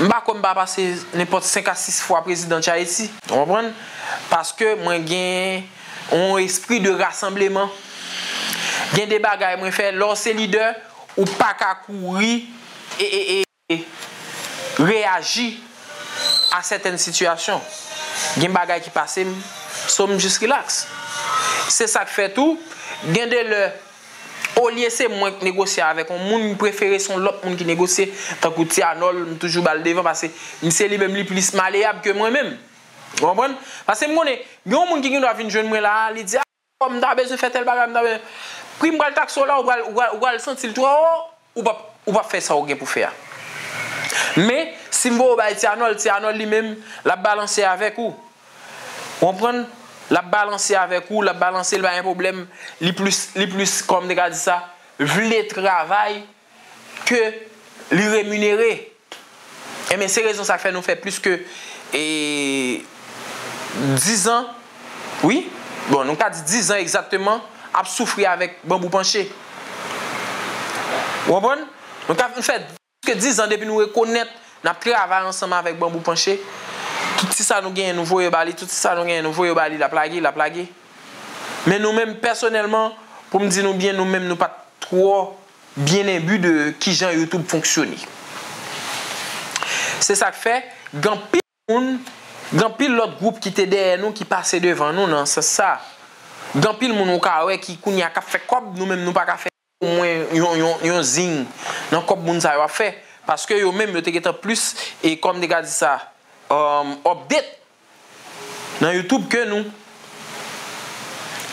m pa kwè m pa pase nenpòt senk a sis fwa prezidan Tchayiti, ou konprann? Paske mwen gen yon espri de rasanbleman. Gen de bagay mwen fè, lè w se lidè, ou pa ka kouri e, e, e, reyaji a sètèn sitiyasyon. Gen bagay ki pase m, so m jis rilaks. Se sa k fè tou, gen de lè, olye se mwen k negosye avèk yon moun, m prefere se yon lòt moun ki negosye, tankou Ti Anòl, m toujou ba l devan, paske misye li menm li plis maleyab ke mwen menm. Ou konprann? Paske m konnen, gen yon moun ki gen dwa vin jwenn mwen la, li di, ah, m ta bezwen fè tèl bagay, m ta bezwen. Pri m pral takse w la, ou pral, ou pral, ou pral santi l twò wo, ou p ap, ou p ap fè sa w gen pou fè a. Men, si m voye w bay Ti Anòl, Ti Anòl li menm, l ap balanse avèk ou. Ou konprann? L ap balanse avèk ou, l ap balanse, l pa gen pwoblèm. Li plis, li plis, kòman m te ka di sa, vle travay ke li reminere. Enben, se rezon sa k fè nou fè plis ke, e, dizan, wi, bon, nou ka di dizan egzakteman, ap soufri avèk Banbou Panche. Ou konprann? Nou ka, nou fè plis ke dizan depi nou rekonèt n ap travay ansanm avèk Banbou Panche. Tout ti sa nou genyen, nou voye ba li, tout ti sa nou genyen, nou voye ba li, l ap lage, l ap lage. Men nou menm, pèsonèlman, pou m di nou byen, nou menm, nou pa t twò byen enbi de kijan YouTube fonksyone. Se sa k fè, gen anpil moun, gen anpil lòt gwoup ki te dèyè nou, ki pase devan nou nan sans sa. Gen anpil moun ou ka wè ki kounye a k ap fè kòb, nou menm nou pa ka fè omwen yon, yon, yon zing nan kòb moun sa yo ap fè. Paske yo menm yo te gentan plis, e kòm te ka di sa, um, update nan YouTube ke nou.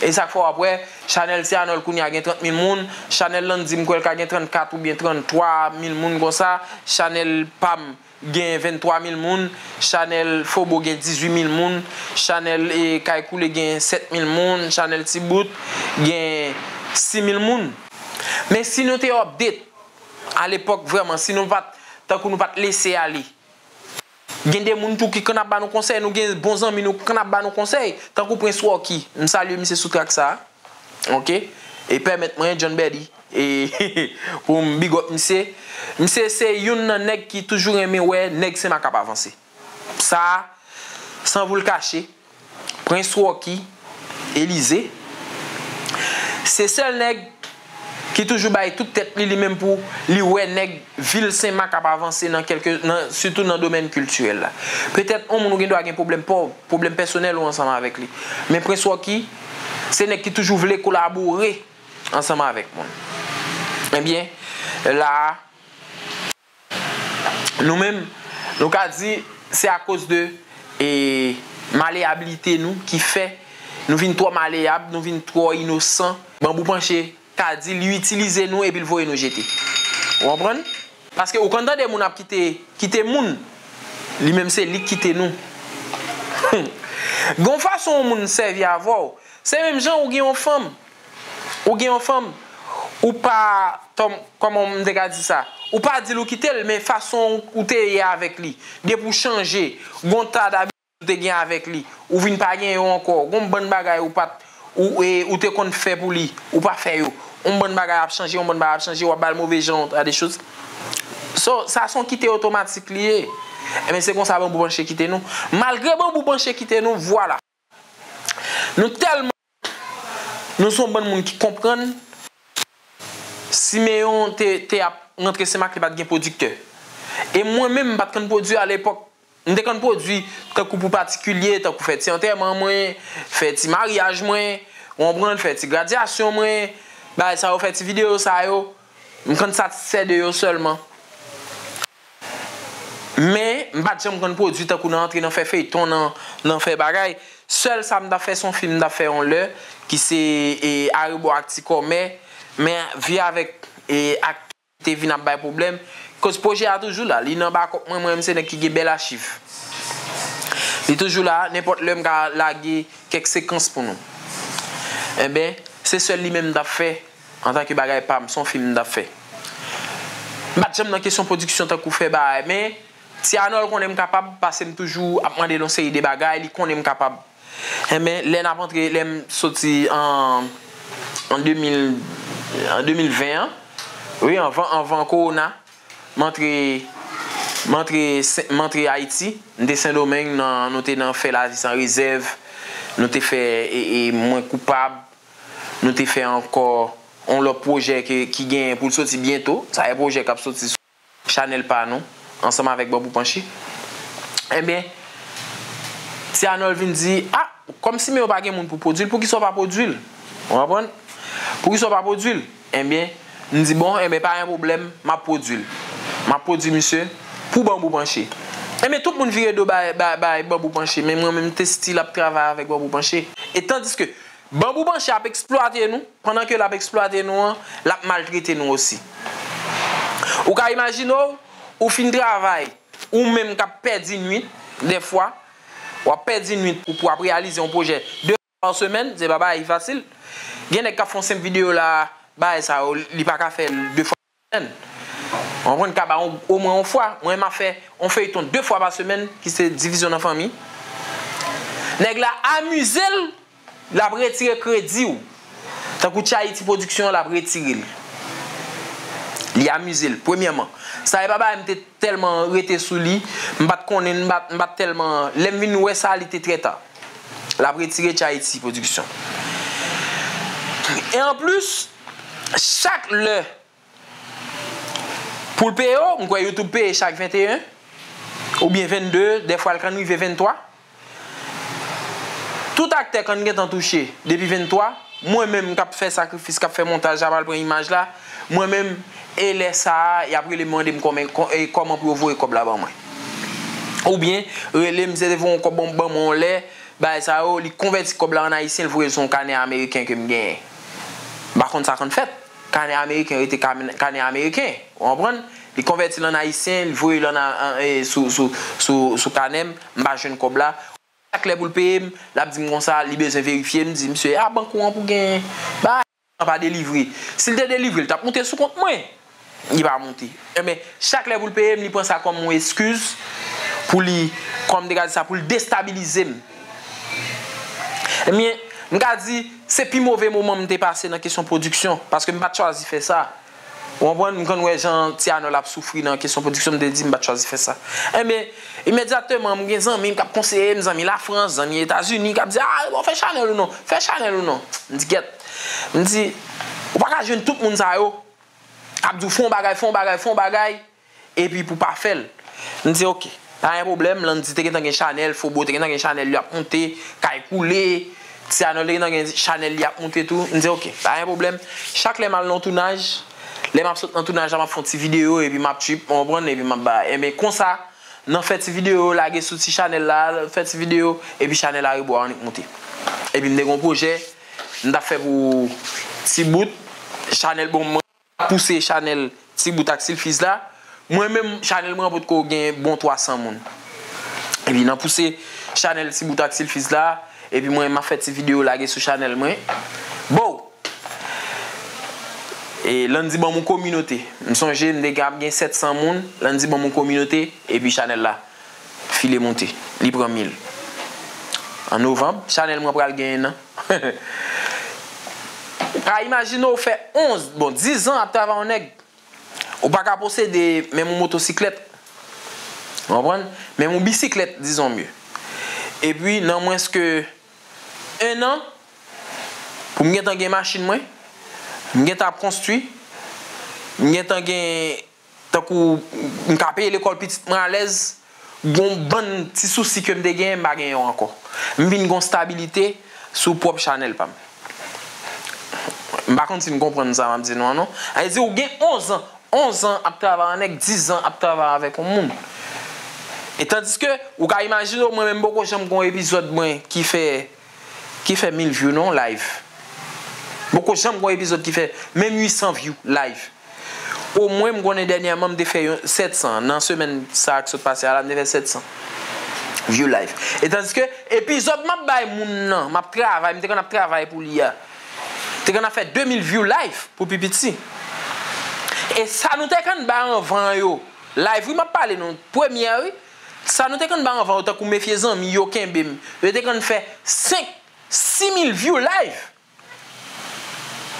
E sa k fè w ap wè, chanèl Ti Anòl kounye a gen trant mil moun, chanèl Landy m kwè l ka gen trannkat oubyen tranntwa mil moun konsa, chanèl pa m gen venntwa mil moun, chanèl Fobo gen dizuit mil moun, chanèl, e, Kay Koule gen sèt mil moun, chanèl Ti Bout gen sis mil moun. Men si nou te update, alepòk vrèman, si nou pa t, tankou nou pa t lese ale, gen de moun tou ki konn ap ba nou konsèy, nou gen bon zanmi nou ki konn ap ba nou konsèy, tankou Prince Rocky. M salye misye sou track sa a. Oke? E pèmèt mwen, John Berdy, e pou m big up misye. Misye se youn nan nèg ki toujou renmen wè nèg Senmak ap avanse. Sa a, san vou l kache, Prince Rocky, Elize, se sèl nèg ki toujou bay tout tèt li, li menm pou li wè nèg vil Senmak ap avanse nan kèlke, nan, sitou nan domèn kiltirèl la. Petèt, yon moun ou gen dwa gen pwoblèm pa w, pwoblèm pèsonèl ou ansanm avèk li. Men Prince Rocky, se nèg ki toujou vle kolabore ansanm avèk moun. Ebyen, la a, nou menm, nou ka di se akoz de, e, maleyablite nou ki fè nou vin twò maleyab, nou vin twò inosan. Banbou Panche ka di li itilize nou epi l voye nou jete. Ou konprann? Paske ou konn tande moun ap kite, kite moun, li menm se li k kite nou. Gon fason yon moun sèvi avè w, se menm jan ou gen yon fanm. Ou gen yon fanm, ou pa, kòm, kòman m te ka di sa? Ou pa di l ou kite l, men fason ou te ye avèk li. Depi w chanje, gon ta dabitid ou te gen avèk li, ou vin pa gen yo ankò. Gon bann bagay ou pa t, ou, e, ou te konn fè pou li, ou pa fè yo. Yon bann bagay ap chanje, yon bann bagay ap chanje, w ap ba l move jan, ta de choz. So, sa se yon kite otomatik li ye. Ebyen, se konsa Banbou Panche kite nou. Malgre Banbou Panche kite nou, vwala. Nou tèlman, nou se yon bann moun ki konprann, Simeyon te, te ap rantre Senmak, li pa t gen pwodiktè. E mwen menm, m pa t konn pwodui alepòk. M te konn pwodui tankou pou patikilye, tankou fè ti antèman mwen, fè ti maryaj mwen, ou konprann, fè ti gradyasyon mwen, bagay sa yo, fè ti videyo sa yo. M konn satisfè de yo sèlman. Men, m pa t janm konn pwodui tankou nan antre nan fè feyton, nan, nan fè bagay. Sèl sa m t ap fè, se yon fim m t ap fè yon lè, ki se, e, Arebò ak Ti Kòmè. Men, vi avèk, e, ak te vin ap bay pwoblèm. Koz pwojè a toujou la, li nan bakòp mwen, mwen menm se nèg ki gen bèl achiv. Li toujou la, nenpòt lè m ka lage kèk sekans pou nou. Enben, se sèl li menm m t ap fè antanke bagay pa m, se yon fim m t ap fè. M pa t janm nan kesyon pwodiksyon tankou fè bagay, men Ti Anòl konnen m kapab, paske m toujou ap mande l yon seri de bagay, li konnen m kapab. Enben, lè n ap antre, lè m soti an, an de mil, an de mil ven an, wi, anvan, anvan kowona, m antre, m antre Sen- m antre Ayiti, m te Sendomeng, nan, nou te nan Fè Lavi San Rezèv, nou te fè e, e Mwen Koupab, nou te fè ankò yon lòt pwojè ke, ki genyen pou l soti byento, sa e pwojè k ap soti sou chanèl pa nou, ansanm avèk Banbou Panche. Enben, Ti Anòl vin di, a, kòmsi men yo pa gen moun pou pwodui l, poukisa w pa pwodui l? Ou konprann? Poukisa w pa pwodui l? Enben, m di, bon, enben, pa gen pwoblèm, m ap pwodui l. M ap pwodui misye pou Banbou Panche. Enben, tout moun vire do bay, bay, bay Banbou Panche, men mwen menm, m te still ap travay avèk Banbou Panche. E tandiske Banbou Panche ap eksplwate nou, pandan ke l ap eksplwate nou an, l ap maltrete nou osi. Ou ka imajine w, ou fin travay, ou menm k ap pèdi nwit, dèfwa, w ap pèdi nwit pou, pou w ap reyalize yon pwojè de fwa pa semèn, se pa bagay ki fasil. Gen nèg k ap fè yon senp videyo la, bagay sa yo, li pa ka fè l de fwa pa semèn. Ou konprann, ka ba yon, omwen yon fwa. Mwen, m ap fè yon feyton de fwa pa semèn, ki se Divizyon nan Fanmi. Nèg la amize l, l ap retire kredi w. Tankou Tchaiti Pwodiksyon, l ap retire l. Li amize l, premyèman. Sa e pa bagay m te tèlman rete sou li, m pa t konnen, m pa t, m pa t tèlman, lè m vin wè sa, li te trè ta. L ap retire Tchaiti Pwodiksyon. E anplis, chak lè pou l peye w, m kwè YouTube peye chak venteyen, oubyen vennde, dèfwa l konn rive venntwa. Tout aktè konn gentan touche depi venntwa. Mwen menm k ap fè sakrifis, k ap fè montaj la, pral pran imaj la, mwen menm, e lè sa a, y ap rele m, mande m kòman, kò- e kòman pou yo voye kòb la ban mwen. Oubyen, rele m, se te voye yon kòb ban, ban mwen yon lè, bagay sa yo, li konvèti kòb la an ayisyen, li voye l sou yon kanè ameriken ke m genyen. M pa konn sa konn fèt. Kanè ameriken rete kanè, kanè ameriken, ou konprann? Li konvèti l an ayisyen, li voye l an, an, e, sou, sou, sou, sou kanè m, m pa jwenn kòb la. Chak lè pou l peye m, l ap di m konsa, li bezwen verifye, m di, "Mesye, a bank ou an pou gen bagay, an pa delivre." Si l te delivre, l t ap moute sou kont mwen. Li pa moute. Enben, chak lè pou l peye m, li pran sa kòm yon eskiz pou li, kòm m te ka di sa, pou l destabilize m. Ebyen, m ka di, se pi move moman m te pase nan kesyon pwodiksyon, paske m pa t chwazi fè sa. Ou konprann? M konn wè jan Ti Anòl ap soufri nan kesyon pwodiksyon, m te di m pa t chwazi fè sa. Enben, imedyatman, m gen zanmi m k ap konseye m, zanmi Lafrans, zanmi Etazini, k ap di, "A, bon, fè chanèl ou non, fè chanèl ou non." M di, "Gèt." M di, "Ou pa ka jwenn tout moun sa yo k ap di w fè yon bagay, fè yon bagay, fè yon bagay, epi pou pa fè l." M di, "Oke, pa gen pwoblèm." Landy te gentan gen chanèl, Fobo te gentan gen chanèl li ap moute, Kay Koule, Ti Anòl te gentan gen chanèl li ap moute tou. M di, "Oke, pa gen pwoblèm." Chak lè m al nan tounaj, lè m ap sot nan tounaj la, m ap fè yon ti videyo, epi m ap trip, ou konprann, epi m ap bay. Enben, konsa, nan fè ti videyo, lage sou ti chanèl la, fè ti videyo, epi chanèl la rebò annik moute. Epi m te gen yon pwojè, m t ap fè pou Ti Bout, chanèl bon mwen. Pouse chanèl Ti Bout ak Silfiz la. Mwen menm, chanèl mwen an potko gen bon twa san moun. Epi nan pouse chanèl Ti Bout ak Silfiz la, epi mwen, m ap fè ti videyo lage sou chanèl mwen. Bow! E Landy ban m yon kominote. M sonje, m te gen, ap gen sèt san moun. Landy ban m yon kominote, epi chanèl la file moute. Li pran mil. An novanm, chanèl mwen pral gen en an. Ou ka imajine w fè onz, bon, diz an ap travay yon nèg. Ou pa ka posede menm yon motosiklèt. Ou konprann? Menm yon bisiklèt, disons mieux. Epi, nan mwens ke en an, pou m gentan gen machin mwen, m gentan ap konstwi, m gentan gen, tankou, m ka peye lekòl pitit mwen alèz, gon bann ti sousi ke m te genyen, m pa genyen yo ankò. M vin gon stabilite sou pwòp chanèl pa m. M pa konn si n konprann sa m ap di nou an non. Sa vle di ou gen onz an, onz an ap travay an nèg, diz an ap travay avèk yon moun. E tandiske, ou ka imajine w, mwen menm m poko janm gon epizòd mwen ki fè, ki fè mil view non, live. M poko janm gon epizòd ki fè menm uit san view live. Omwen, m konnen dènyèman, m te fè yon sèt san. Nan semèn sa a k sot pase a la, m te fè sèt san view live. E tandiske, epizòd m ap bay moun nan, m ap travay, m te konn ap travay pou li a, te konn ap fè de mil view live pou pi piti. E sa nou te konn bay anvan yo. Live, wi, m ap pale nou. Premyè, wi. Sa nou te konn bay anvan yo, tankou Mefye Zanmi, Yo Kenbe M. Yo te konn fè senk, sis mil view live.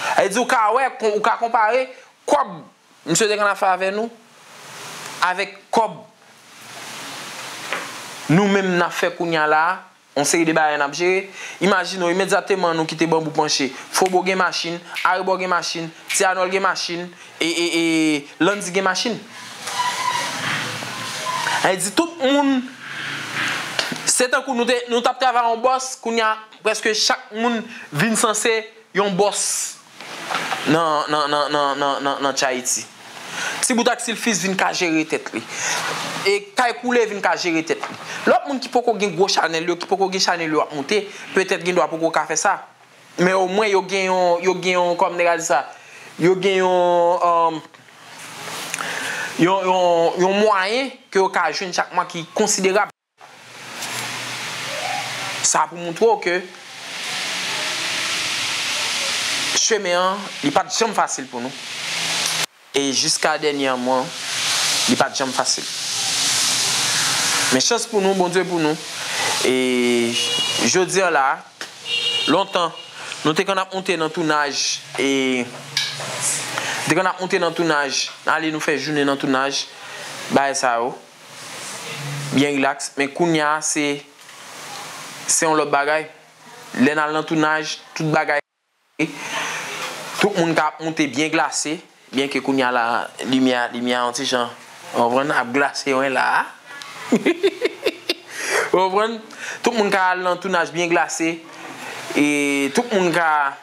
Sa vle di, ou ka wè, ou ka konpare kòb misye te konn ap fè avè nou avèk kòb nou menm n ap fè kounye a la a. Yon seri de bagay n ap jere. Imajine w, imedyatman nou kite Banbou Panche, Fobo gen machin, Arebò gen machin, Ti Anòl gen machin, e, e, e, Landy gen machin. Sa vle di tout moun, se tankou nou te, nou t ap travay yon bòs, kounye a, prèske chak moun vin sanse yon bòs nan, nan, nan, nan, nan, nan, nan Tchayiti. Ti Bout ak Silfis vin ka jere tèt li. E Kay Koule vin ka jere tèt li. Lòt moun ki poko gen gwo chanèl yo, ki poko gen chanèl yo ap moute, petèt gen dwa poko ka fè sa. Men omwen yo gen yon, yo gen yon, kòman nèg a di sa, yo gen yon, um, yon, yon, yon mwayen ke yo ka jwenn chak mwa ki konsiderab. Sa pou montre w ke chemen an, li pa t janm fasil pou nou. E jiska dènyèman, li pa t janm fasil. Men chans pou nou, Bondye pou nou. E jodi a la, lontan, nou te konn ap moute nan tounaj, e te konn ap moute nan tounaj, ale nou fè jounen nan tounaj, bagay sa yo. Byen rilaks, men kounye a se, se yon lòt bagay. Lè n al nan tounaj, tout bagay, tout moun ka ap moute byen glase, byenke kounye a la, limyè, limyè a yon ti jan, w konprann, ap glase, wen, la a. W konprann? Tout moun ka al nan tounaj byen glase, e tout moun ka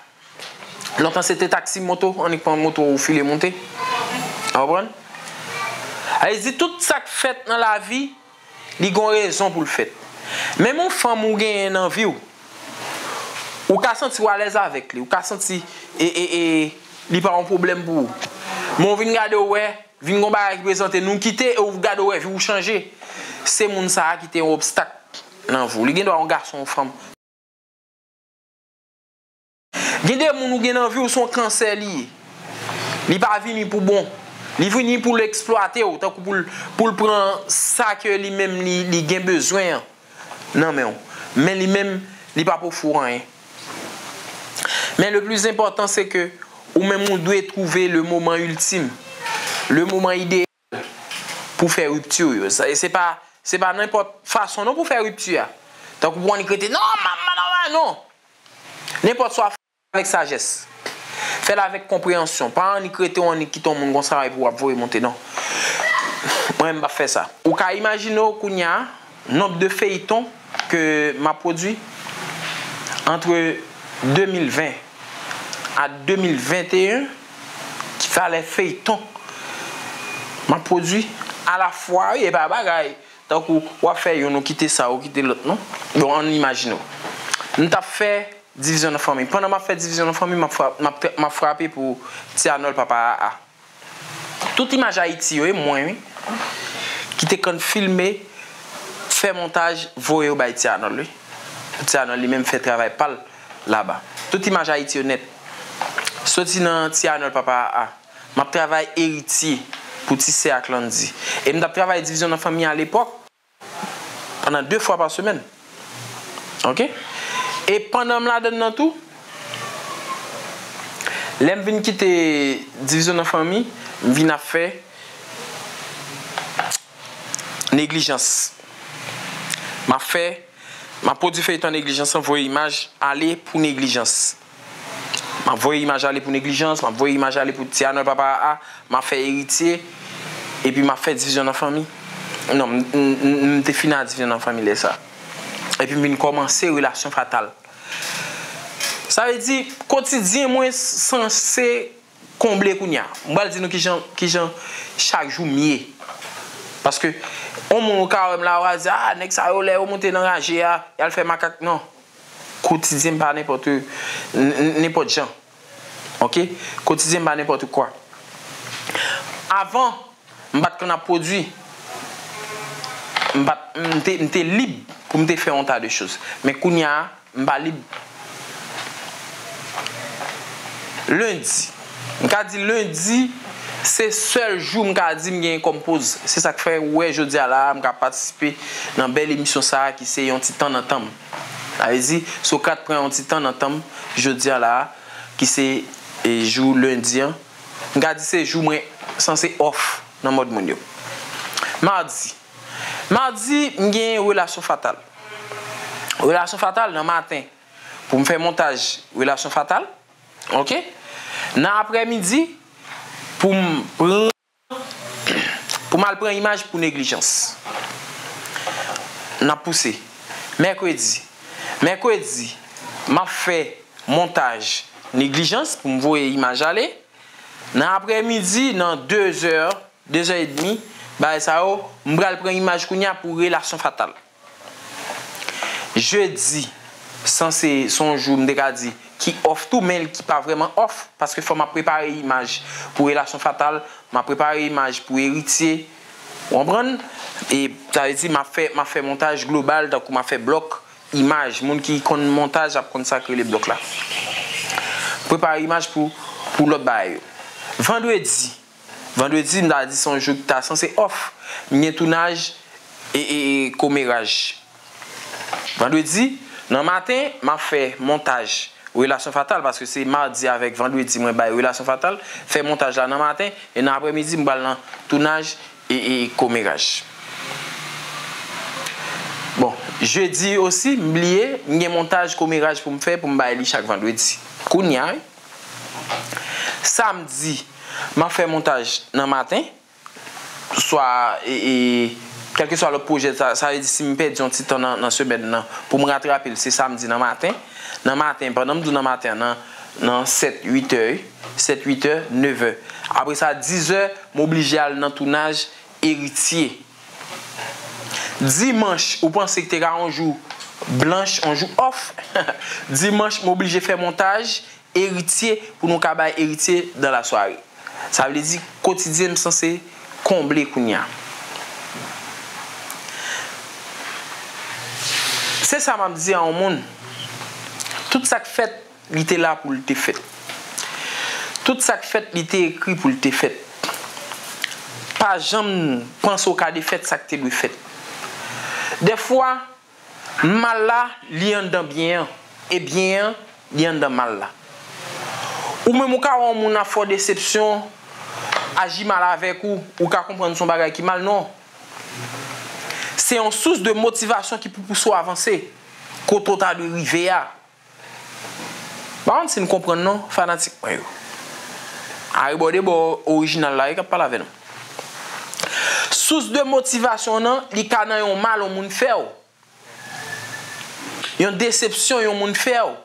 Lontan se te taksi, moto, annik pran moto ou file moute. Ou konprann? Sa vle di tout sa k fèt nan lavi, li gon rezon pou l fèt. Menm yon fanm ou genyen nan vi w, ou ka santi w alèz avèk li, ou ka santi e, e, e, li pa yon pwoblèm pou ou. Men w vin gade w wè, vin gon bagay ki prezante, nou kite e w gade w wè vi w chanje. Se moun sa a ki te yon obstak nan vi w. Li gen dwa yon gason, yon fanm. Gen de moun ou gen nan vi w, se yon kansè li ye. Li pa vini pou bon. Li vini pou l eksplwate w, tankou pou l, pou l pran sa ke li menm li, li gen bezwen an nan men w. Men li menm, li p ap ofri w anyen. Men le plus important, se ke ou menm ou dwe twouve le moman iltim, le moman ideyal pou fè ripti yo. Sa, se pa, se pa nenpòt fason non pou fè ripti a. Tankou pou annik rete, non, m ap, m ap, non. Nenpòt sa w ap fè avèk sajès. Fè l avèk konpreyansyon. Pa annik rete w annik kite yon moun konsa epi w ap voye monte, non. Mwen menm m p ap fè sa. Ou ka imajine w kounye a, nonb de feyton ke m ap pwodui antre de mil ven a de mil venteyen, ki valè feyton m ap pwodui alafwa, wi, e pa bagay. Tankou w ap fè youn, ou kite sa, ou kite lòt, non? Bon, ann imajine w. M t ap fè Divizyon nan Fanmi. Pandan m ap fè Divizyon nan Fanmi, m ap fra-, m ap tra-, m ap frape pou Ti Anòl Papa A A. Tout imaj Ayiti yo, e mwen, wi, ki te konn filme, fè montaj, voye yo bay Ti Anòl, wi. Ti Anòl li menm fè travay pa l laba. Tout imaj Ayiti yo nèt. Soti nan Ti Anòl Papa A A. M ap travay Eritye pou Ti Sè ak Landy. E m t ap travay Divizyon nan Fanmi alepòk, pandan de fwa pa semèn. Oke? E pandan m ladann nan tou, lè m vin kite Divizyon nan Fanmi, m vin ap fè Neglijans. M ap fè, m ap pwodui feyton Neglijans lan, voye imaj ale pou Neglijans. M ap voye imaj ale pou Neglijans, m ap voye imaj ale pou Ti Anòl Papa A A, m ap fè Eritye, epi m ap fè Divizyon nan Fanmi. Non, m, m, m, m te fini ak Divizyon nan Fanmi lè sa. Epi m vin kòmanse Relasyon Fatal. Sa vle di, kotidyen mwen sanse konble kounye a. M pral di nou kijan, kijan chak jou m ye. Paske, yon moun ou ka wè m la, w a di, ah, nèg sa yo, lè yo monte nan raje a, y al fè makak. Non. Kotidyen m pa nenpòt, n-, n-, nenpòt jan. Oke? Kotidyen m pa nenpòt kwa. Avan, m pa t konn ap pwodui. M pa t, m te, m te lib pou m te fè yon ta de choz. Men kounye a, m pa lib. Lendi. M ka di lendi, Se sèl jou m ka di m genyen kòm poz. Se sa k fè ou wè jodi a la a, m ka patisipe nan bèl emisyon sa a ki se yon ti tan nan tan m. Sa vle di, Socrate pran yon ti tan nan tan m jodi a la a, ki se, e, jou lendi an. M ka di se jou mwen sanse off nan mòd moun yo. Madi. Madi, m gen relasyon fatal. Relasyon fatal nan maten. Pou m fè montaj relasyon fatal. Ok? Nan aprèmidi, pou m pran, pou m al pran imaj pou neglijans. N ap pouse. Mèkredi. Mèkredi, m ap fè montaj neglijans pou m voye imaj ale. Nan aprèmidi, nan de zè, de zè edmi, bagay sa yo, m pral pran imaj kounye a pou relasyon fatal. Jedi, sanse se yon jou, m te ka di, ki off tou, men ki pa vrèman off, paske fò m ap prepare imaj pou relasyon fatal, m ap prepare imaj pou eritye, ou konprann? E sa vle di, m ap fè, m ap fè montaj global, tankou m ap fè blòk imaj. Moun ki konn montaj ap konn sa k rele blòk la. Prepare imaj pou, pou lòt bagay yo. Vandredi, Vandredi, m ta di se yon jou ki ta sanse off. M gen tounaj e, e, e komeraj. Vandredi, nan maten, m ap fè montaj relasyon fatal, paske se madi avèk vandredi mwen bay relasyon fatal, fè montaj la nan maten, e nan aprèmidi, m pral nan tounaj e, e komeraj. Bon, jedi osi, m bliye, m gen montaj komeraj pou m fè, pou m bay li chak vandredi. Kounye a, wi. Samdi, m ap fè montaj nan maten, swa, e, e, kèlkeswa lòt pwojè, sa, sa vle di si m pèdi yon ti tan nan, nan semèn nan, pou m ratrape l, se samdi nan maten. Nan maten, pandan m di w nan maten an, nan, nan sèt, uit è, wi. Sèt, uit è, nèf è. Apre sa, diz è, m oblije al nan tounaj eritye. Dimanch, ou panse ki te ka yon jou blanch, yon jou off? Dimanch, m oblije fè montaj, eritye, pou nou ka bay eritye dans la soirée. Sa vle di, kotidyen m sanse konble kounye a. Se sa m ap di a yon moun. Tout sa k fèt, li te la pou l te fèt. Tout sa k fèt, li te ekri pou l te fèt. Pa janm panse w ka defèt sa k te dwe fèt. Dèfwa, mal la, li anndan byen an, e byen an, li anndan mal la. Ou menm, ou ka wè yon moun ap fè w desepsyon, aji mal avèk ou, ou ka konprann se yon bagay ki mal, non. Se yon sous de motivasyon ki pou pouse w avanse kote w ta dwe rive a. Pa konn si n konprann non, fanatik mwen yo. Arebò de bò orijinal la, e k ap pale avè nou. Sous de motivasyon nan, li ka nan yon mal yon moun fè w. Yon desepsyon yon moun fè w.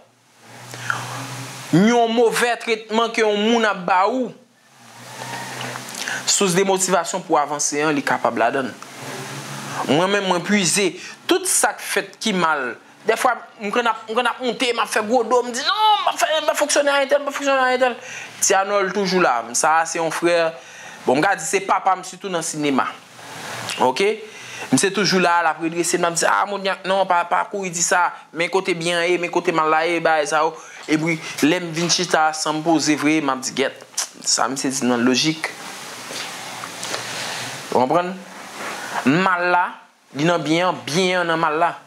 Yon movè tretman ke yon moun ap ba ou. Sous de motivasyon pou w avanse an, li kapab ladan l. Mwen menm, mwen pwize tout sa k fèt ki mal. Dèfwa, m konn ap, m konn ap monte, m ap fè gwo do, m di, "Non, m p ap fè, m p ap fonksyone a entèl, m p ap fonksyone a entèl." Ti Anòl toujou la. Sa a, se yon frè. Bon, m ka di se papa m sitou nan sinema. Ok? Misye toujou la, l ap redrese m, l ap di, "Ah, Moniak, non, pa, pa kouri di sa. Men kote byen an ye, men kote mal la ye, bagay sa yo." Epi, lè m vin chita, san m poze vre, m ap di, "Gèt, sa misye di nan lojik." Ou konprann? Mal la, li nan byen an, byen an nan mal la.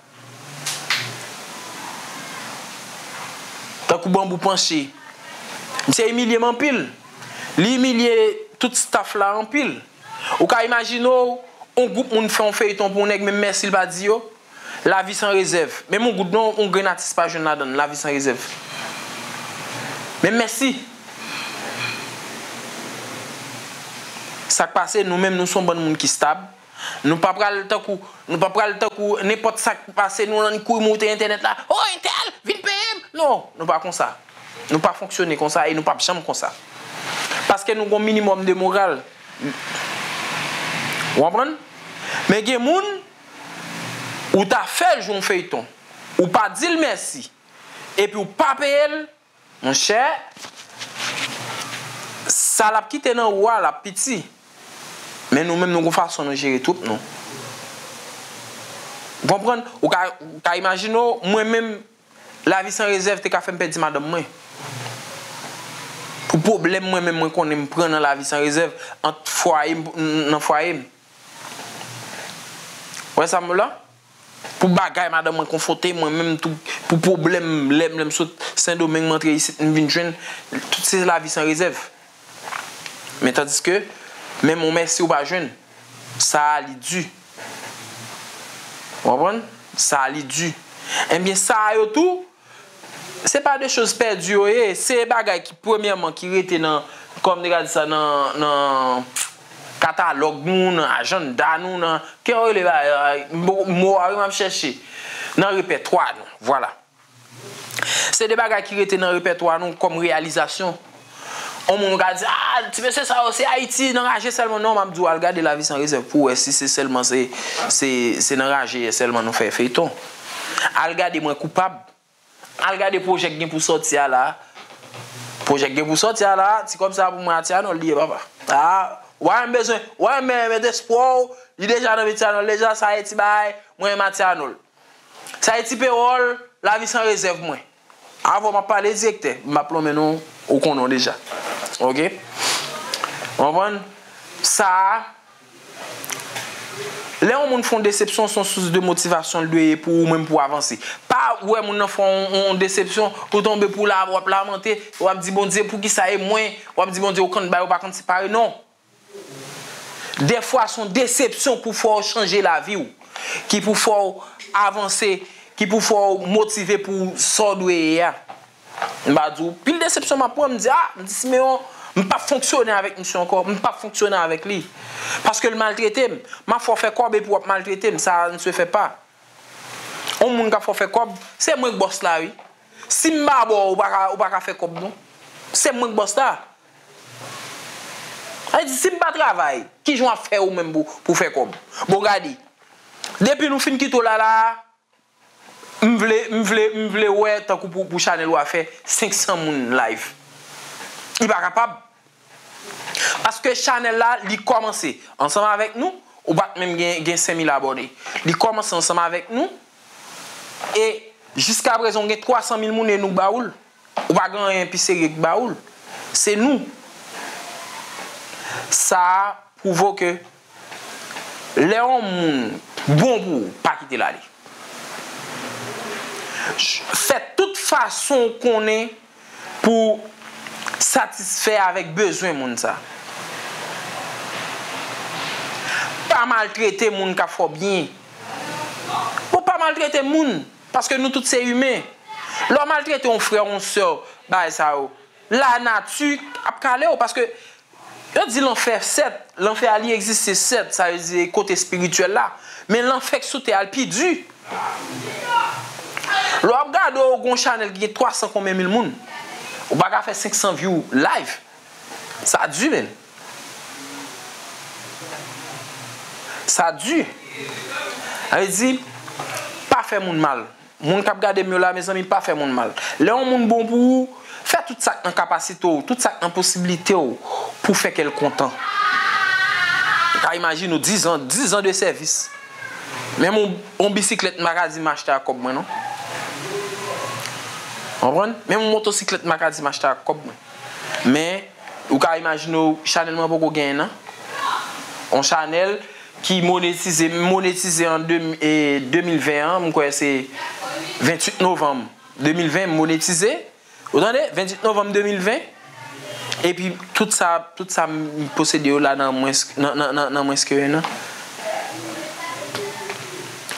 Tankou banbou panche. Misye imilye m anpil. Li imilye tout staff la anpil. Ou ka imajine w, yon gwoup moun fè yon feyton pou yon nèg, menm mèsi l pa di yo. Lavi san rezèv. Menm yon goud non, yon grenn atis pa jwenn ladan l. Lavi san rezèv. Menm mèsi. Sa k pase, nou menm, nou se yon bann moun ki stab. Nou pa pral tankou, nou pa pral tankou nenpòt sa k pase, nou ann kouri moute entènèt la. "Oh, entèl, vin peye m!" Non, nou pa konsa. Nou pa fonksyone konsa e nou p ap janm konsa. Paske nou gon minimòm de moral. Ou konprann? Men gen moun, ou ta fè l jwe yon feyton, ou pa di l mèsi, epi ou pa peye l, monchè, sa l ap kite nan ou a, l ap piti. Men nou menm, nou gon fason nou jere twoup nou. Ou konprann? Ou ka, ou ka imajine w, mwen menm, Lavi san rezèv te ka fè m pèdi madanm mwen. pou pwoblèm mwen menm mwen konnen m pran nan lavi san rezèv, ant fwaye m, nan fwaye m. Wè sa m la? Pou bagay madanm mwen konfwonte mwen menm tou, pou pwoblèm lè m, lè m sot Sendomeng m antre isit m vin jwenn, tout se lavi san rezèv. Men tandiske, menm yon mèsi ou pa jwenn, sa a li di. Ou konprann? Sa a li di. Ebyen, sa a yo tou, se pa de choz pèdi yo ye, se bagay ki, premyèman, ki rete nan, kòm te ka di sa, nan, nan katalòg nou, nan ajanda nou, nan, ke yo rele bagay, mo, mo a wi m ap chèche, nan repètwa nou, vwala. Se de bagay ki rete nan repètwa nou kòm reyalizasyon. On moun ka di, ah, ti mesye sa yo, se Ayiti, nan raje sèlman. Non, m ap di w, al gade Lavi San Rezèv pou w wè si se sèlman se, se, se nan raje sèlman nou fè feyton. Al gade Mwen Koupab. Al gade pwojè k gen pou sòti a la. Pwojè k gen pou sòti a la, ti kòb sa pou mwen a Ti Anòl li ye, papa. Ah, w a menm bezwen, w a menm mete espwa w, li deja nan men Ti Anòl deja, sa e ti bagay, mwen menm a Ti Anòl. Sa e ti pewòl, Lavi San Rezèv mwen. Avan m ap pale direktè, m ap lonmen non, ou konnen w deja. Oke? Ou konprann? Sa a, lè yon moun fè yon desepsyon, se yon sous de motivasyon l dwe ye pou ou menm pou w avanse. Pa wè moun nan fè yon, yon desepsyon, ou tonbe pou la, w ap lamante, w ap di, Bondye, poukisa e mwen? W ap di, Bondye, ou konn bay, ou pa konn separe. Non. Dèfwa, se yon desepsyon pou fè w chanje lavi w, ki pou fè w avanse, ki pou fè w motive pou sa w dwe ye a. M pa di w, pil desepsyon m ap pran, m di, ah, m di, Simeon, m p ap fonksyone avèk misye ankò, m p ap fonksyone avèk li. Paske l maltrete m. M ap fè w fè kòb epi w ap maltrete m, ça ne se fait pas. On moun k ap fè w fè kòb, se mwen k bòs la, wi. Si m pa ba w, ou pa ka, ou pa ka fè kòb, non. Se mwen k bòs la. Sa vle di, si m pa travay, kijan w ap fè ou menm pou, pou fè kòb? Bon, gade, depi nou fin kite w la, la, m vle, m vle, m vle wè tankou pou, pou chanèl ou a fè senk san moun live. Li pa kapab. Paske chanèl la, li kòmanse ansanm avèk nou, ou pa t menm gen, gen senk mil abòne. Li kòmanse ansanm avèk nou, e jiskaprezan, ou gen twa san mil moun e nou k ba ou l. Ou pa gen anyen pi serye k ba ou l. Se nou. Sa a pwouve w ke lè yon moun bon pou ou, pa kite l ale. Fè tout fason w konnen pou satisfè avèk bezwen moun sa. Pa maltrete moun k ap fè w byen. Bon, pa maltrete moun, paske nou tout se imen. Lè w maltrete yon frè, yon sè, bagay sa yo, lanati ap kale w, paske yo di lanfè, sèt, lanfè a li egziste, sèt, sa vle di kote espirityèl la, men lanfè k sou tè a l pi di. Lè w ap gade, w gen yon chanèl ki gen twa san konbyen mil moun, ou pa ka fè senk san view live. Sa di, menn. Sa di. Sa vle di, pa fè moun mal. Moun k ap gade m yo la, mezanmi, pa fè moun mal. Lè yon moun bon pou ou, fè tout sa k nan kapasite w, tout sa k nan posiblite w pou fè kè l kontan. Ou ka imajine w, dizan, dizan de sèvis. Menm yon, yon bisiklèt, m pa ka di m achte ak kòb mwen, non. Konprann? Menm yon motosiklèt, m pa ka di m achte ak kòb mwen. Men, ou ka imajine w, chanèl mwen poko genyen, non. Yon chanèl ki monetize, m monetize an de, e, de mil ven an, m kwè se venntuit novanm de mil ven, m monetize. Ou tande? Venntuit novanm de mil ven. Epi, tout sa, tout sa m posede yo la nan mwens, nan, nan, nan, nan mwens ke en an.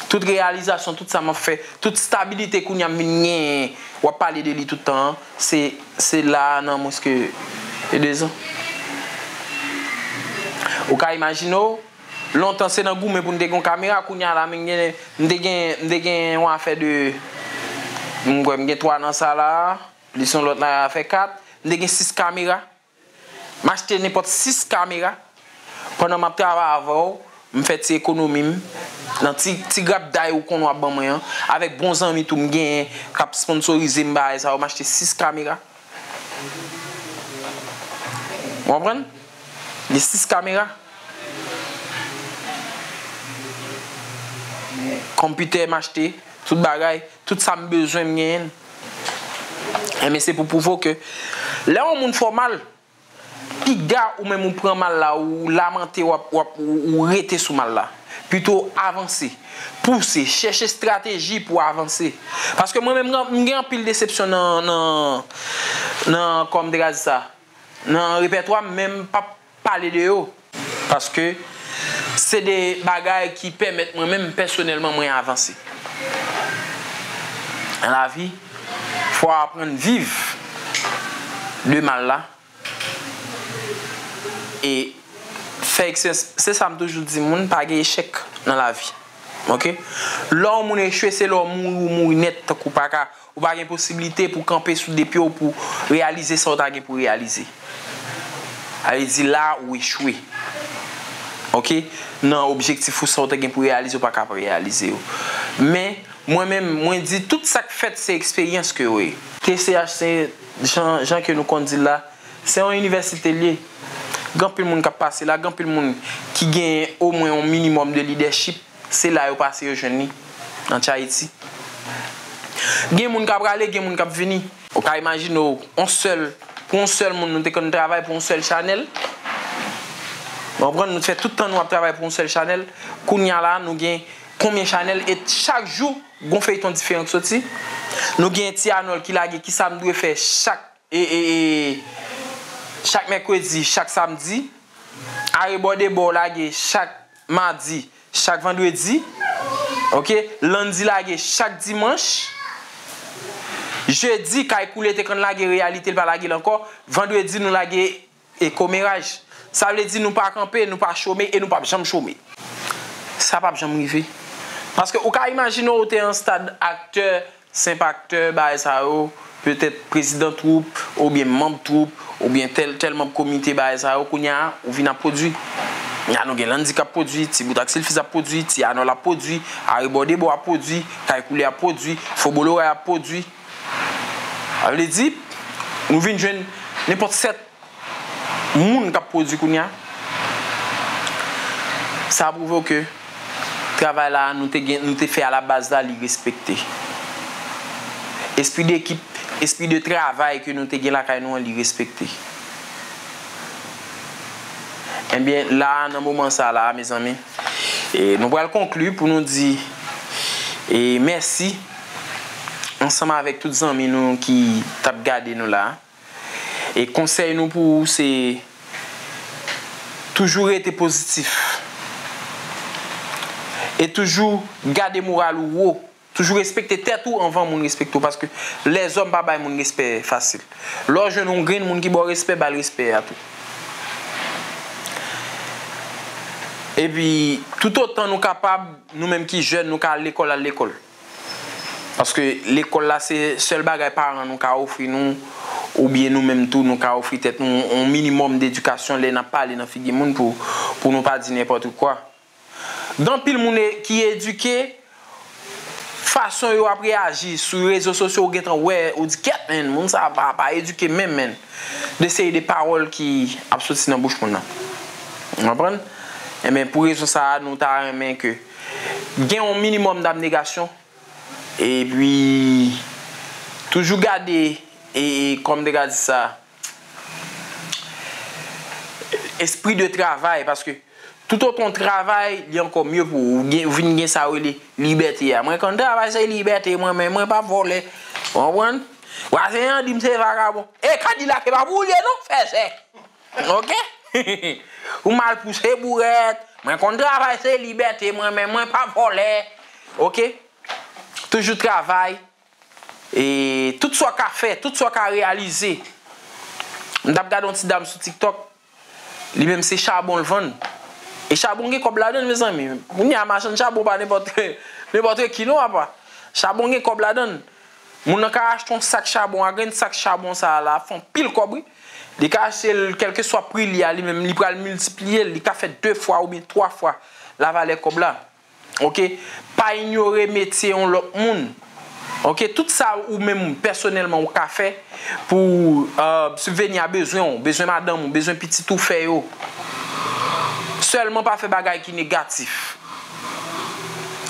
Tout reyalizasyon, tout sa m ap fè, tout stabilite kounye a m vin genyen, w ap pale de li tout tan an, se, se la a nan mwens ke e dezan. Ou ka imajine w, lontan se nan goumen pou n te gen yon kamera, kounye a la, m gen, m te gen, m te gen yon afè de, m kwè m gen twa nan sa la, plis yon lòt la, fè kat, m te gen sis kamera. M achte nenpòt sis kamera. Pandan m ap travay avè w, m fè ti ekonomi m. Nan ti, ti grapday ou konn w ap ban mwen an, avèk bon zanmi tou m genyen k ap sponsorize m bagay sa yo, m achte sis kamera. Ou konprann? Gen sis kamera. Konpitè m achte, tout bagay, tout sa m bezwen m genyen l. Enben, se pou pwouve w ke Lè yon moun fè w mal, piga ou menm ou pran mal la, ou lamante, w ap, w ap, ou, ou rete sou mal la. Pito avanse, pouse, chèche estrateji pou avanse. Paske mwen menm, m gen anpil desepsyon nan, nan, nan, kòman m te ka di sa, nan repètwa m, men m p ap pale de yo. Paske se de bagay ki pèmèt mwen menm pèsonèlman mwen avanse. Nan lavi, fò w aprann viv de mal la e fè eksperyans. Se sa m toujou di moun, pa gen echèk nan lavi. Oke? Lè yon moun echwe, se lè w mouri, ou mouri nèt, tankou w pa ka, ou pa gen posiblite pou kanpe sou de pye w pou reyalize sa w ta gen pou reyalize. Sa vle di la ou echwe. Oke? Nan objektif ou, sa w te gen pou reyalize, ou pa ka reyalize yo. Men, mwen menm, mwen di tout sa k fèt se eksperyans ke yo ye. T C H se jan, jan ke nou konn di l la, se yon inivèsite l ye. Gen anpil moun k ap pase la, gen anpil moun ki gen omwen yon minimòm de lidèchip. Se la yo pase yo jwenn li, nan Tchayiti. Gen moun k ap rale, gen moun k ap vini. Ou ka imajine w, on sèl, pou yon sèl moun, nou te konn travay pou yon sèl chanèl. Ou konprann, nou te fè tout tan nou ap travay pou yon sèl chanèl. Kounye a la, nou gen konbyen chanèl, e chak jou, gon feyton diferan k soti. Nou gen Ti Anòl ki lage kisa m dwe fè chak, e, e, e, chak mèkredi, chak samdi. Arebò debò lage chak madi, chak vandredi. Oke? Landy lage chak dimanch. Jedi, Kay Koule te konn lage reyalite, l pa lage l ankò. Vandredi, nou lage e komeraj. Sa vle di nou pa kanpe, nou pa chome e nou p ap janm chome. Sa p ap janm rive. Paske ou ka imajine w te an stad aktè, senp aktè, bagay sa yo, petèt prezidan twoup, oubyen manm twoup, oubyen tèl, tèl manm komite, bagay sa yo, kounye a, ou vin ap pwodui. Kounye a, nou gen Landy k ap pwodui, Ti Bout ak Silfiz ap pwodui, Ti Anòl ap pwodui, Arebò Debò ap pwodui, Kay Koule ap pwodui, Fobo Loray ap pwodui. Sa vle di, nou vin jwenn nenpòt sèt moun k ap pwodui kounye a. Sa pwouve w ke travay la nou te gen, nou te fè a la baz la, li respekte. Espri dekip, espri de travay ke nou te gen lakay nou an, li respekte. Ebyen, la, nan moman sa la, mezanmi, e nou pral konkli pou nou di, e, mèsi ansanm avèk tout zanmi nou ki t ap gade nou la. E konsèy nou pou ou se toujou rete pozitif. E toujou gade moral ou wo. Toujou respekte tèt ou anvan moun respekte w, paske lèzòm pa bay moun respè fasil. Lè w jwenn yon grenn moun ki ba w respè, ba l respè a tou. Epi, toutotan nou kapab, nou menm ki jèn, nou ka al lekòl, al lekòl. Paske lekòl la se sèl bagay paran nou ka ofri nou, oubyen nou menm tou nou ka ofri tèt nou yon minimòm dedikasyon lè n ap pale nan figi moun pou, pou nou pa di nenpòt kwa. Gen anpil moun e, ki edike, fason yo ap reyaji sou rezo sosyo, ou gentan wè, ou di, "Kèt, menn, moun sa a pa, pa edike menm, menn." De seri de pawòl ki ap soti nan bouch moun nan. Ou konprann? Enben, pou rezon sa a, nou ta renmen ke gen yon minimòm dabnegasyon, epi toujou gade, e, e, kòman m te ka di sa, espri de travay, paske toutotan w travay, li ankò mye pou ou. Ou gen, vin gen sa yo rele libète a. Mwen konn travay, se libète mwen, men mwen pa vòlè. Ou konprann? Vwazen an di m se vagabon. E Kadilak e pa pou ou l ye non, fè sè. Oke? Ou mal pouse bourèt. Mwen konn travay, se libète mwen, men mwen pa vòlè. Oke? Toujou travay. E tout sa w ka fè, tout sa w ka reyalize. M t ap gade yon ti dam sou TikTok. Li menm se chabon l vann. E chabon gen kòb ladan l, mezanmi. Kounye a, machann chabon pa nenpòt, nenpòt ki non, apa. Chabon gen kòb ladan l. Moun nan ka achte yon sak chabon, a grenn sak chabon sa a la, fè yon pil kòb, wi. Li ka achte l, kèlkeswa pri li a, li menm, li pral miltipliye l, li ka fè de fwa oubyen twa fwa lavalè kòb la. Oke? Pa inyore metye yon lòt moun. Oke? Tout sa ou menm pèsonèlman ou ka fè pou, euh, sibveni a bezwen w, bezwen madanm ou, bezwen pitit ou, fè yo. Sèlman pa fè bagay ki negatif.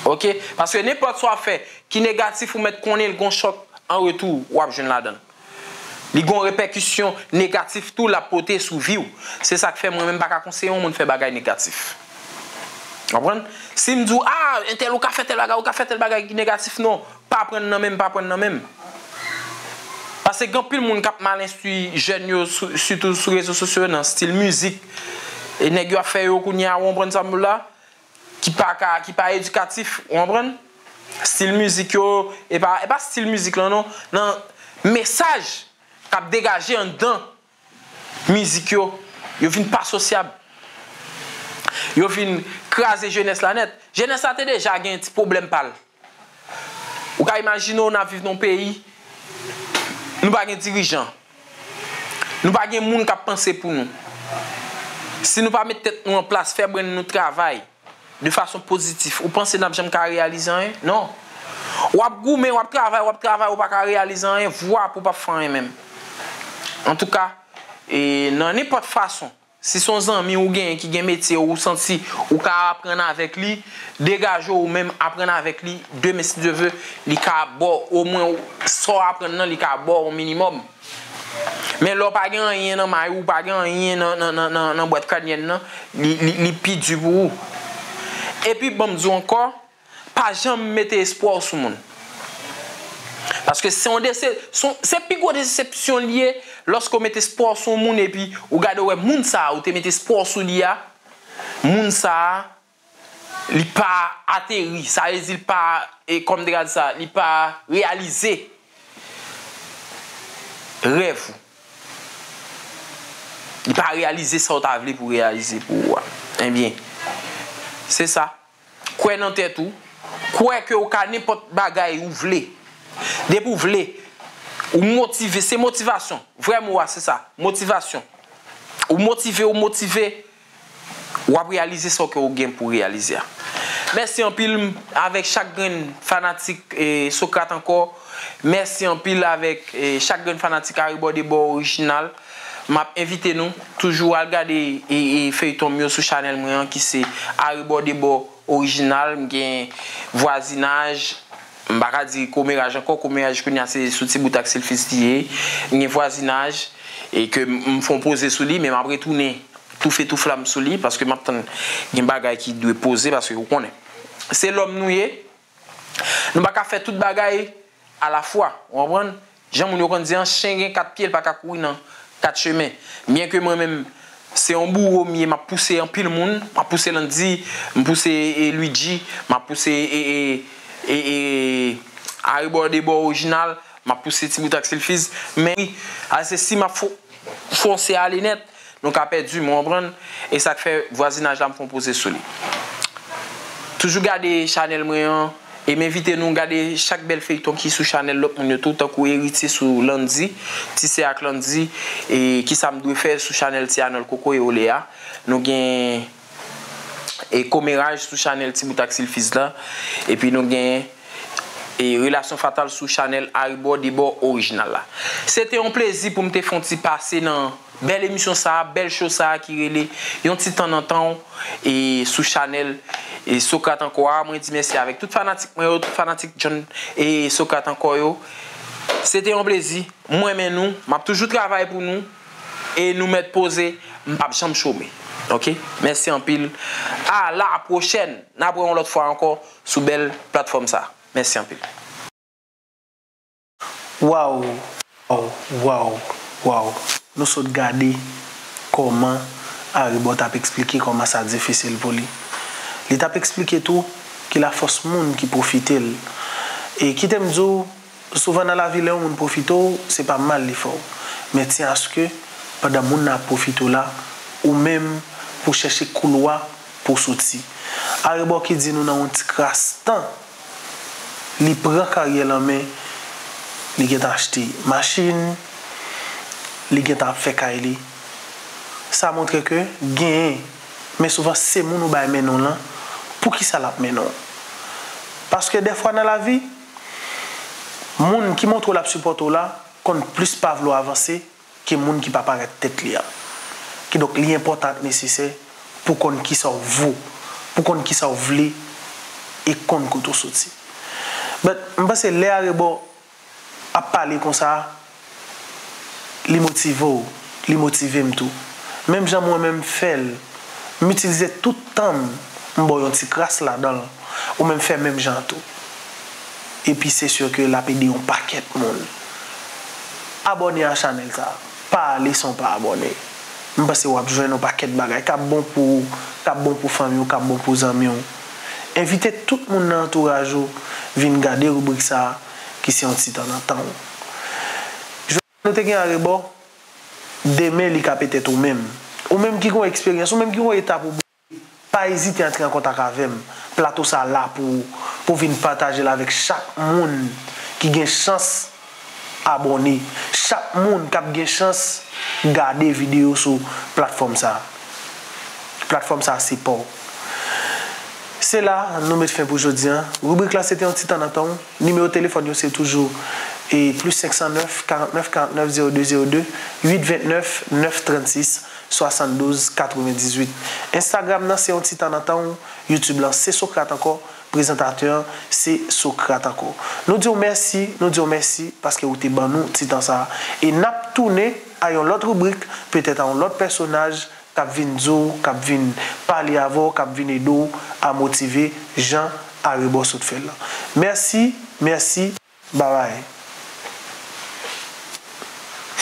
Oke? Paske nenpòt sa w ap fè ki negatif, ou mèt konnen l gon chòk an retou w ap jwenn ladan l. Li gen yon repèkisyon negatif tou l ap pote sou vi w. Se sa k fè mwen menm m pa ka konseye yon moun fè bagay negatif. Konprann? Si m di w, ah, entèl ou ka fè tèl bagay, ou ka fè tèl bagay ki negatif, non, pa pran nan men m, pa pran nan men m. Paske gen anpil moun k ap mal enstwi jèn yo, sou- sitou sou rezo sosyo yo, nan stil mizik. E nèg yo ap fè yo kounye a, ou konprann sa m la? Ki pa ka, ki pa edikatif, ou konprann? Stil mizik yo, e pa, e pa stil mizik lan non, nan mesaj k ap degaje anndan mizik yo, yo vin pa sosyab. Yo vin kraze jenès la nèt. Jenès la te deja gen ti pwoblèm pa l. Ou ka imajine w, n ap viv nan yon peyi, nou pa gen dirijan. Nou pa gen moun k ap panse pou nou. Si nou pa met tèt nou an plas, fè brenn nou travay de fason pozitif, ou panse n ap janm ka reyalize anyen? Non. W ap goumen, w ap travay, w ap travay, ou pa ka reyalize anyen, vwa pou w p ap fè anyen menm. Antouka, e, nan nenpòt fason, si se yon zanmi ou genyen ki gen metye, ou santi ou ka aprann avèk li, degaje w ou menm, aprann avèk li. Demen, si Dye ve, li ka ba w omwen sa w aprann nan, li ka ba w yon minimòm. Men lè w pa gen anyen nan may ou, ou pa gen anyen nan, nan, nan, nan, nan bwat kranyèn nan, li, li, li pi di pou ou. Epi, ban m di w ankò, pa janm mete espwa w sou moun. Paske se yon dese-, se yon- se pi gwo desepsyon li ye lòske w mete espwa w sou yon moun epi ou gade w wè moun sa a, ou te mete espwa w sou li a, moun sa a, li pa ateri, sa vle di li pa, e kòm m te ka di sa, li pa reyalize rèv ou. Li pa reyalize sa w ta vle pou reyalize pou ou a. Ebyen, se sa. Kwè nan tèt ou. Kwè ke ou ka nenpòt bagay ou vle. Depi w vle, ou motive, se motivasyon. Vrè mo a, se sa. Motivasyon. Ou motive, ou motive, w ap reyalize sa ke w gen pou reyalize a. Mèsi anpil avèk chak grenn fanatik, e, Socrate ankò. Mèsi anpil avèk, e, chak grenn fanatik Arebò de Bò Orijinal. M ap envite nou toujou al gade, e, e, feyton m yo sou chanèl mwen an ki se Arebò de Bò Orijinal. M gen Vwazinaj, m pa ka di Komeraj ankò, Komeraj kounye a se sou Ti Bout ak Silfiz li ye. M gen Vwazinaj, e ke m, m fè yon poze sou li, men m ap retounen toufe tou flam sou li, paske m ap tann gen bagay ki dwe poze, paske ou konnen. Se lòm nou ye, nou pa ka fè tout bagay alafwa, ou konprann? Jan moun yo konn di an, chen gen kat pye, l pa ka kouri nan kat chemen. Byen ke mwen menm, se yon bouwo m ye, m ap pouse anpil moun, m ap pouse Landy, m pouse, e, Luigi, m ap pouse, e, e, e, e, Arebò de Bò Orijinal, m ap pouse Ti Bout ak Silfiz, men wi, a se si m ap fo-, fonse ale nèt, nou ka pèdi m, ou konprann? E sa k fè vwazinaj la m fè yon poze sou li. Toujou gade chanèl mwen an, e m envite nou gade chak bèl feyton ki sou chanèl lòt moun yo tou, tankou Eritye sou Landy, Ti Sè ak Landy, e kisa m dwe fè sou chanèl Ti Anòl Kokoye Ole a. Nou gen e Komeraj sou chanèl Ti Bout ak Silfiz la. Epi nou gen e Relasyon Fatal sou chanèl Arebò de Bò Orijinal la. Se te yon plezi pou m te fè yon ti pase nan bèl emisyon sa a, bèl show sa a ki rele Yon Ti Tan nan Tan w, e sou chanèl, e Socrate ankò a. Mwen di mèsi avèk tout fanatik mwen yo, tout fanatik John e Socrate ankò yo. Se te yon plezi. M renmen nou. M ap toujou travay pou nou. E nou mèt poze, m p ap janm chome. Oke? Mèsi anpil. A la pwochèn. N ap wè yon lòt fwa ankò sou bèl platfòm sa. Mèsi anpil. Waw, waw, waw, waw. Nou sot gade kòman Arebò t ap eksplike kòman sa difisil pou li. Li t ap eksplike tou ki lafòs moun ki pwofite l. E kite m di w, souvan nan lavi, lè yon moun pwofite w, se pa mal li fè w. Men tyen aske, pandan moun nan ap pwofite w la, ou menm, pou w chèche koulwa pou w soti. Arebò ki di nou nan yon ti kras tan, li pran karyè l an men, li gentan achte machin, li gentan ap fè kay li. Sa montre ke genyen, men souvan se moun ou bay men non lan, poukisa l ap men non w? Paske dèfwa nan lavi, moun ki montre w l ap sipòte w la konn plis pa vle w avanse ke moun ki pa parèt tèt li a. Kidonk, li enpòtan ak nesesè pou w konn kisa w vo, pou w konn kisa w vle e konn kote w soti. But, m panse lè Arebò ap pale konsa, Li motive w, li motive m tou. Menm jan mwen menm m fè l, m itilize tout tan m, m ba w yon ti kras ladan l, ou menm fè menm jan an tou. Epi se si ke l ap ede yon pakèt moun. Abòne a chanèl sa a. Pa ale san w pa abòne. M panse w ap jwenn yon pakèt bagay k ap bon pou ou, k ap bon pou fanmi w, k ap bon pou zanmi w. Envite tout moun nan antouraj ou vin gade ribrik sa a ki se yon ti tan nan tan w. Jodi a nou te gen Arebò, demen li ka petèt ou menm. Ou menm ki gen yon eksperyans, ou menm ki gen yon etap ou pa ezite antre an kontak avè m. Plato sa a la pou ou, pou w vin pataje l avèk chak moun ki gen chans abòne, chak moun k ap gen chans gade videyo sou platfòm sa a. Platfòm sa a se pa w. Se la nou met fen pou jodi a. Ribrik la se te yon ti tan nan tan w. Nimewo telefòn yo se toujou e plis senk san nèf, karant nèf, karant nèf, zewo de zewo de, uit vennèf, nèf trannsis, swasanndouz, katrevendizuit. Instagram nan se yon ti tan nan tan w. YouTube lan se Socrate ankò. Prezantatè an se Socrate ankò. Nou di w mèsi, nou di w mèsi paske ou te ban nou ti tan sa a. E n ap tounen a yon lòt ribrik, petèt a yon lòt pèsonaj k ap vin di w, k ap vin pale avè w, k ap vin ede w a motive jan Arebò sot fè l lan. Mèsi, mèsi, babay.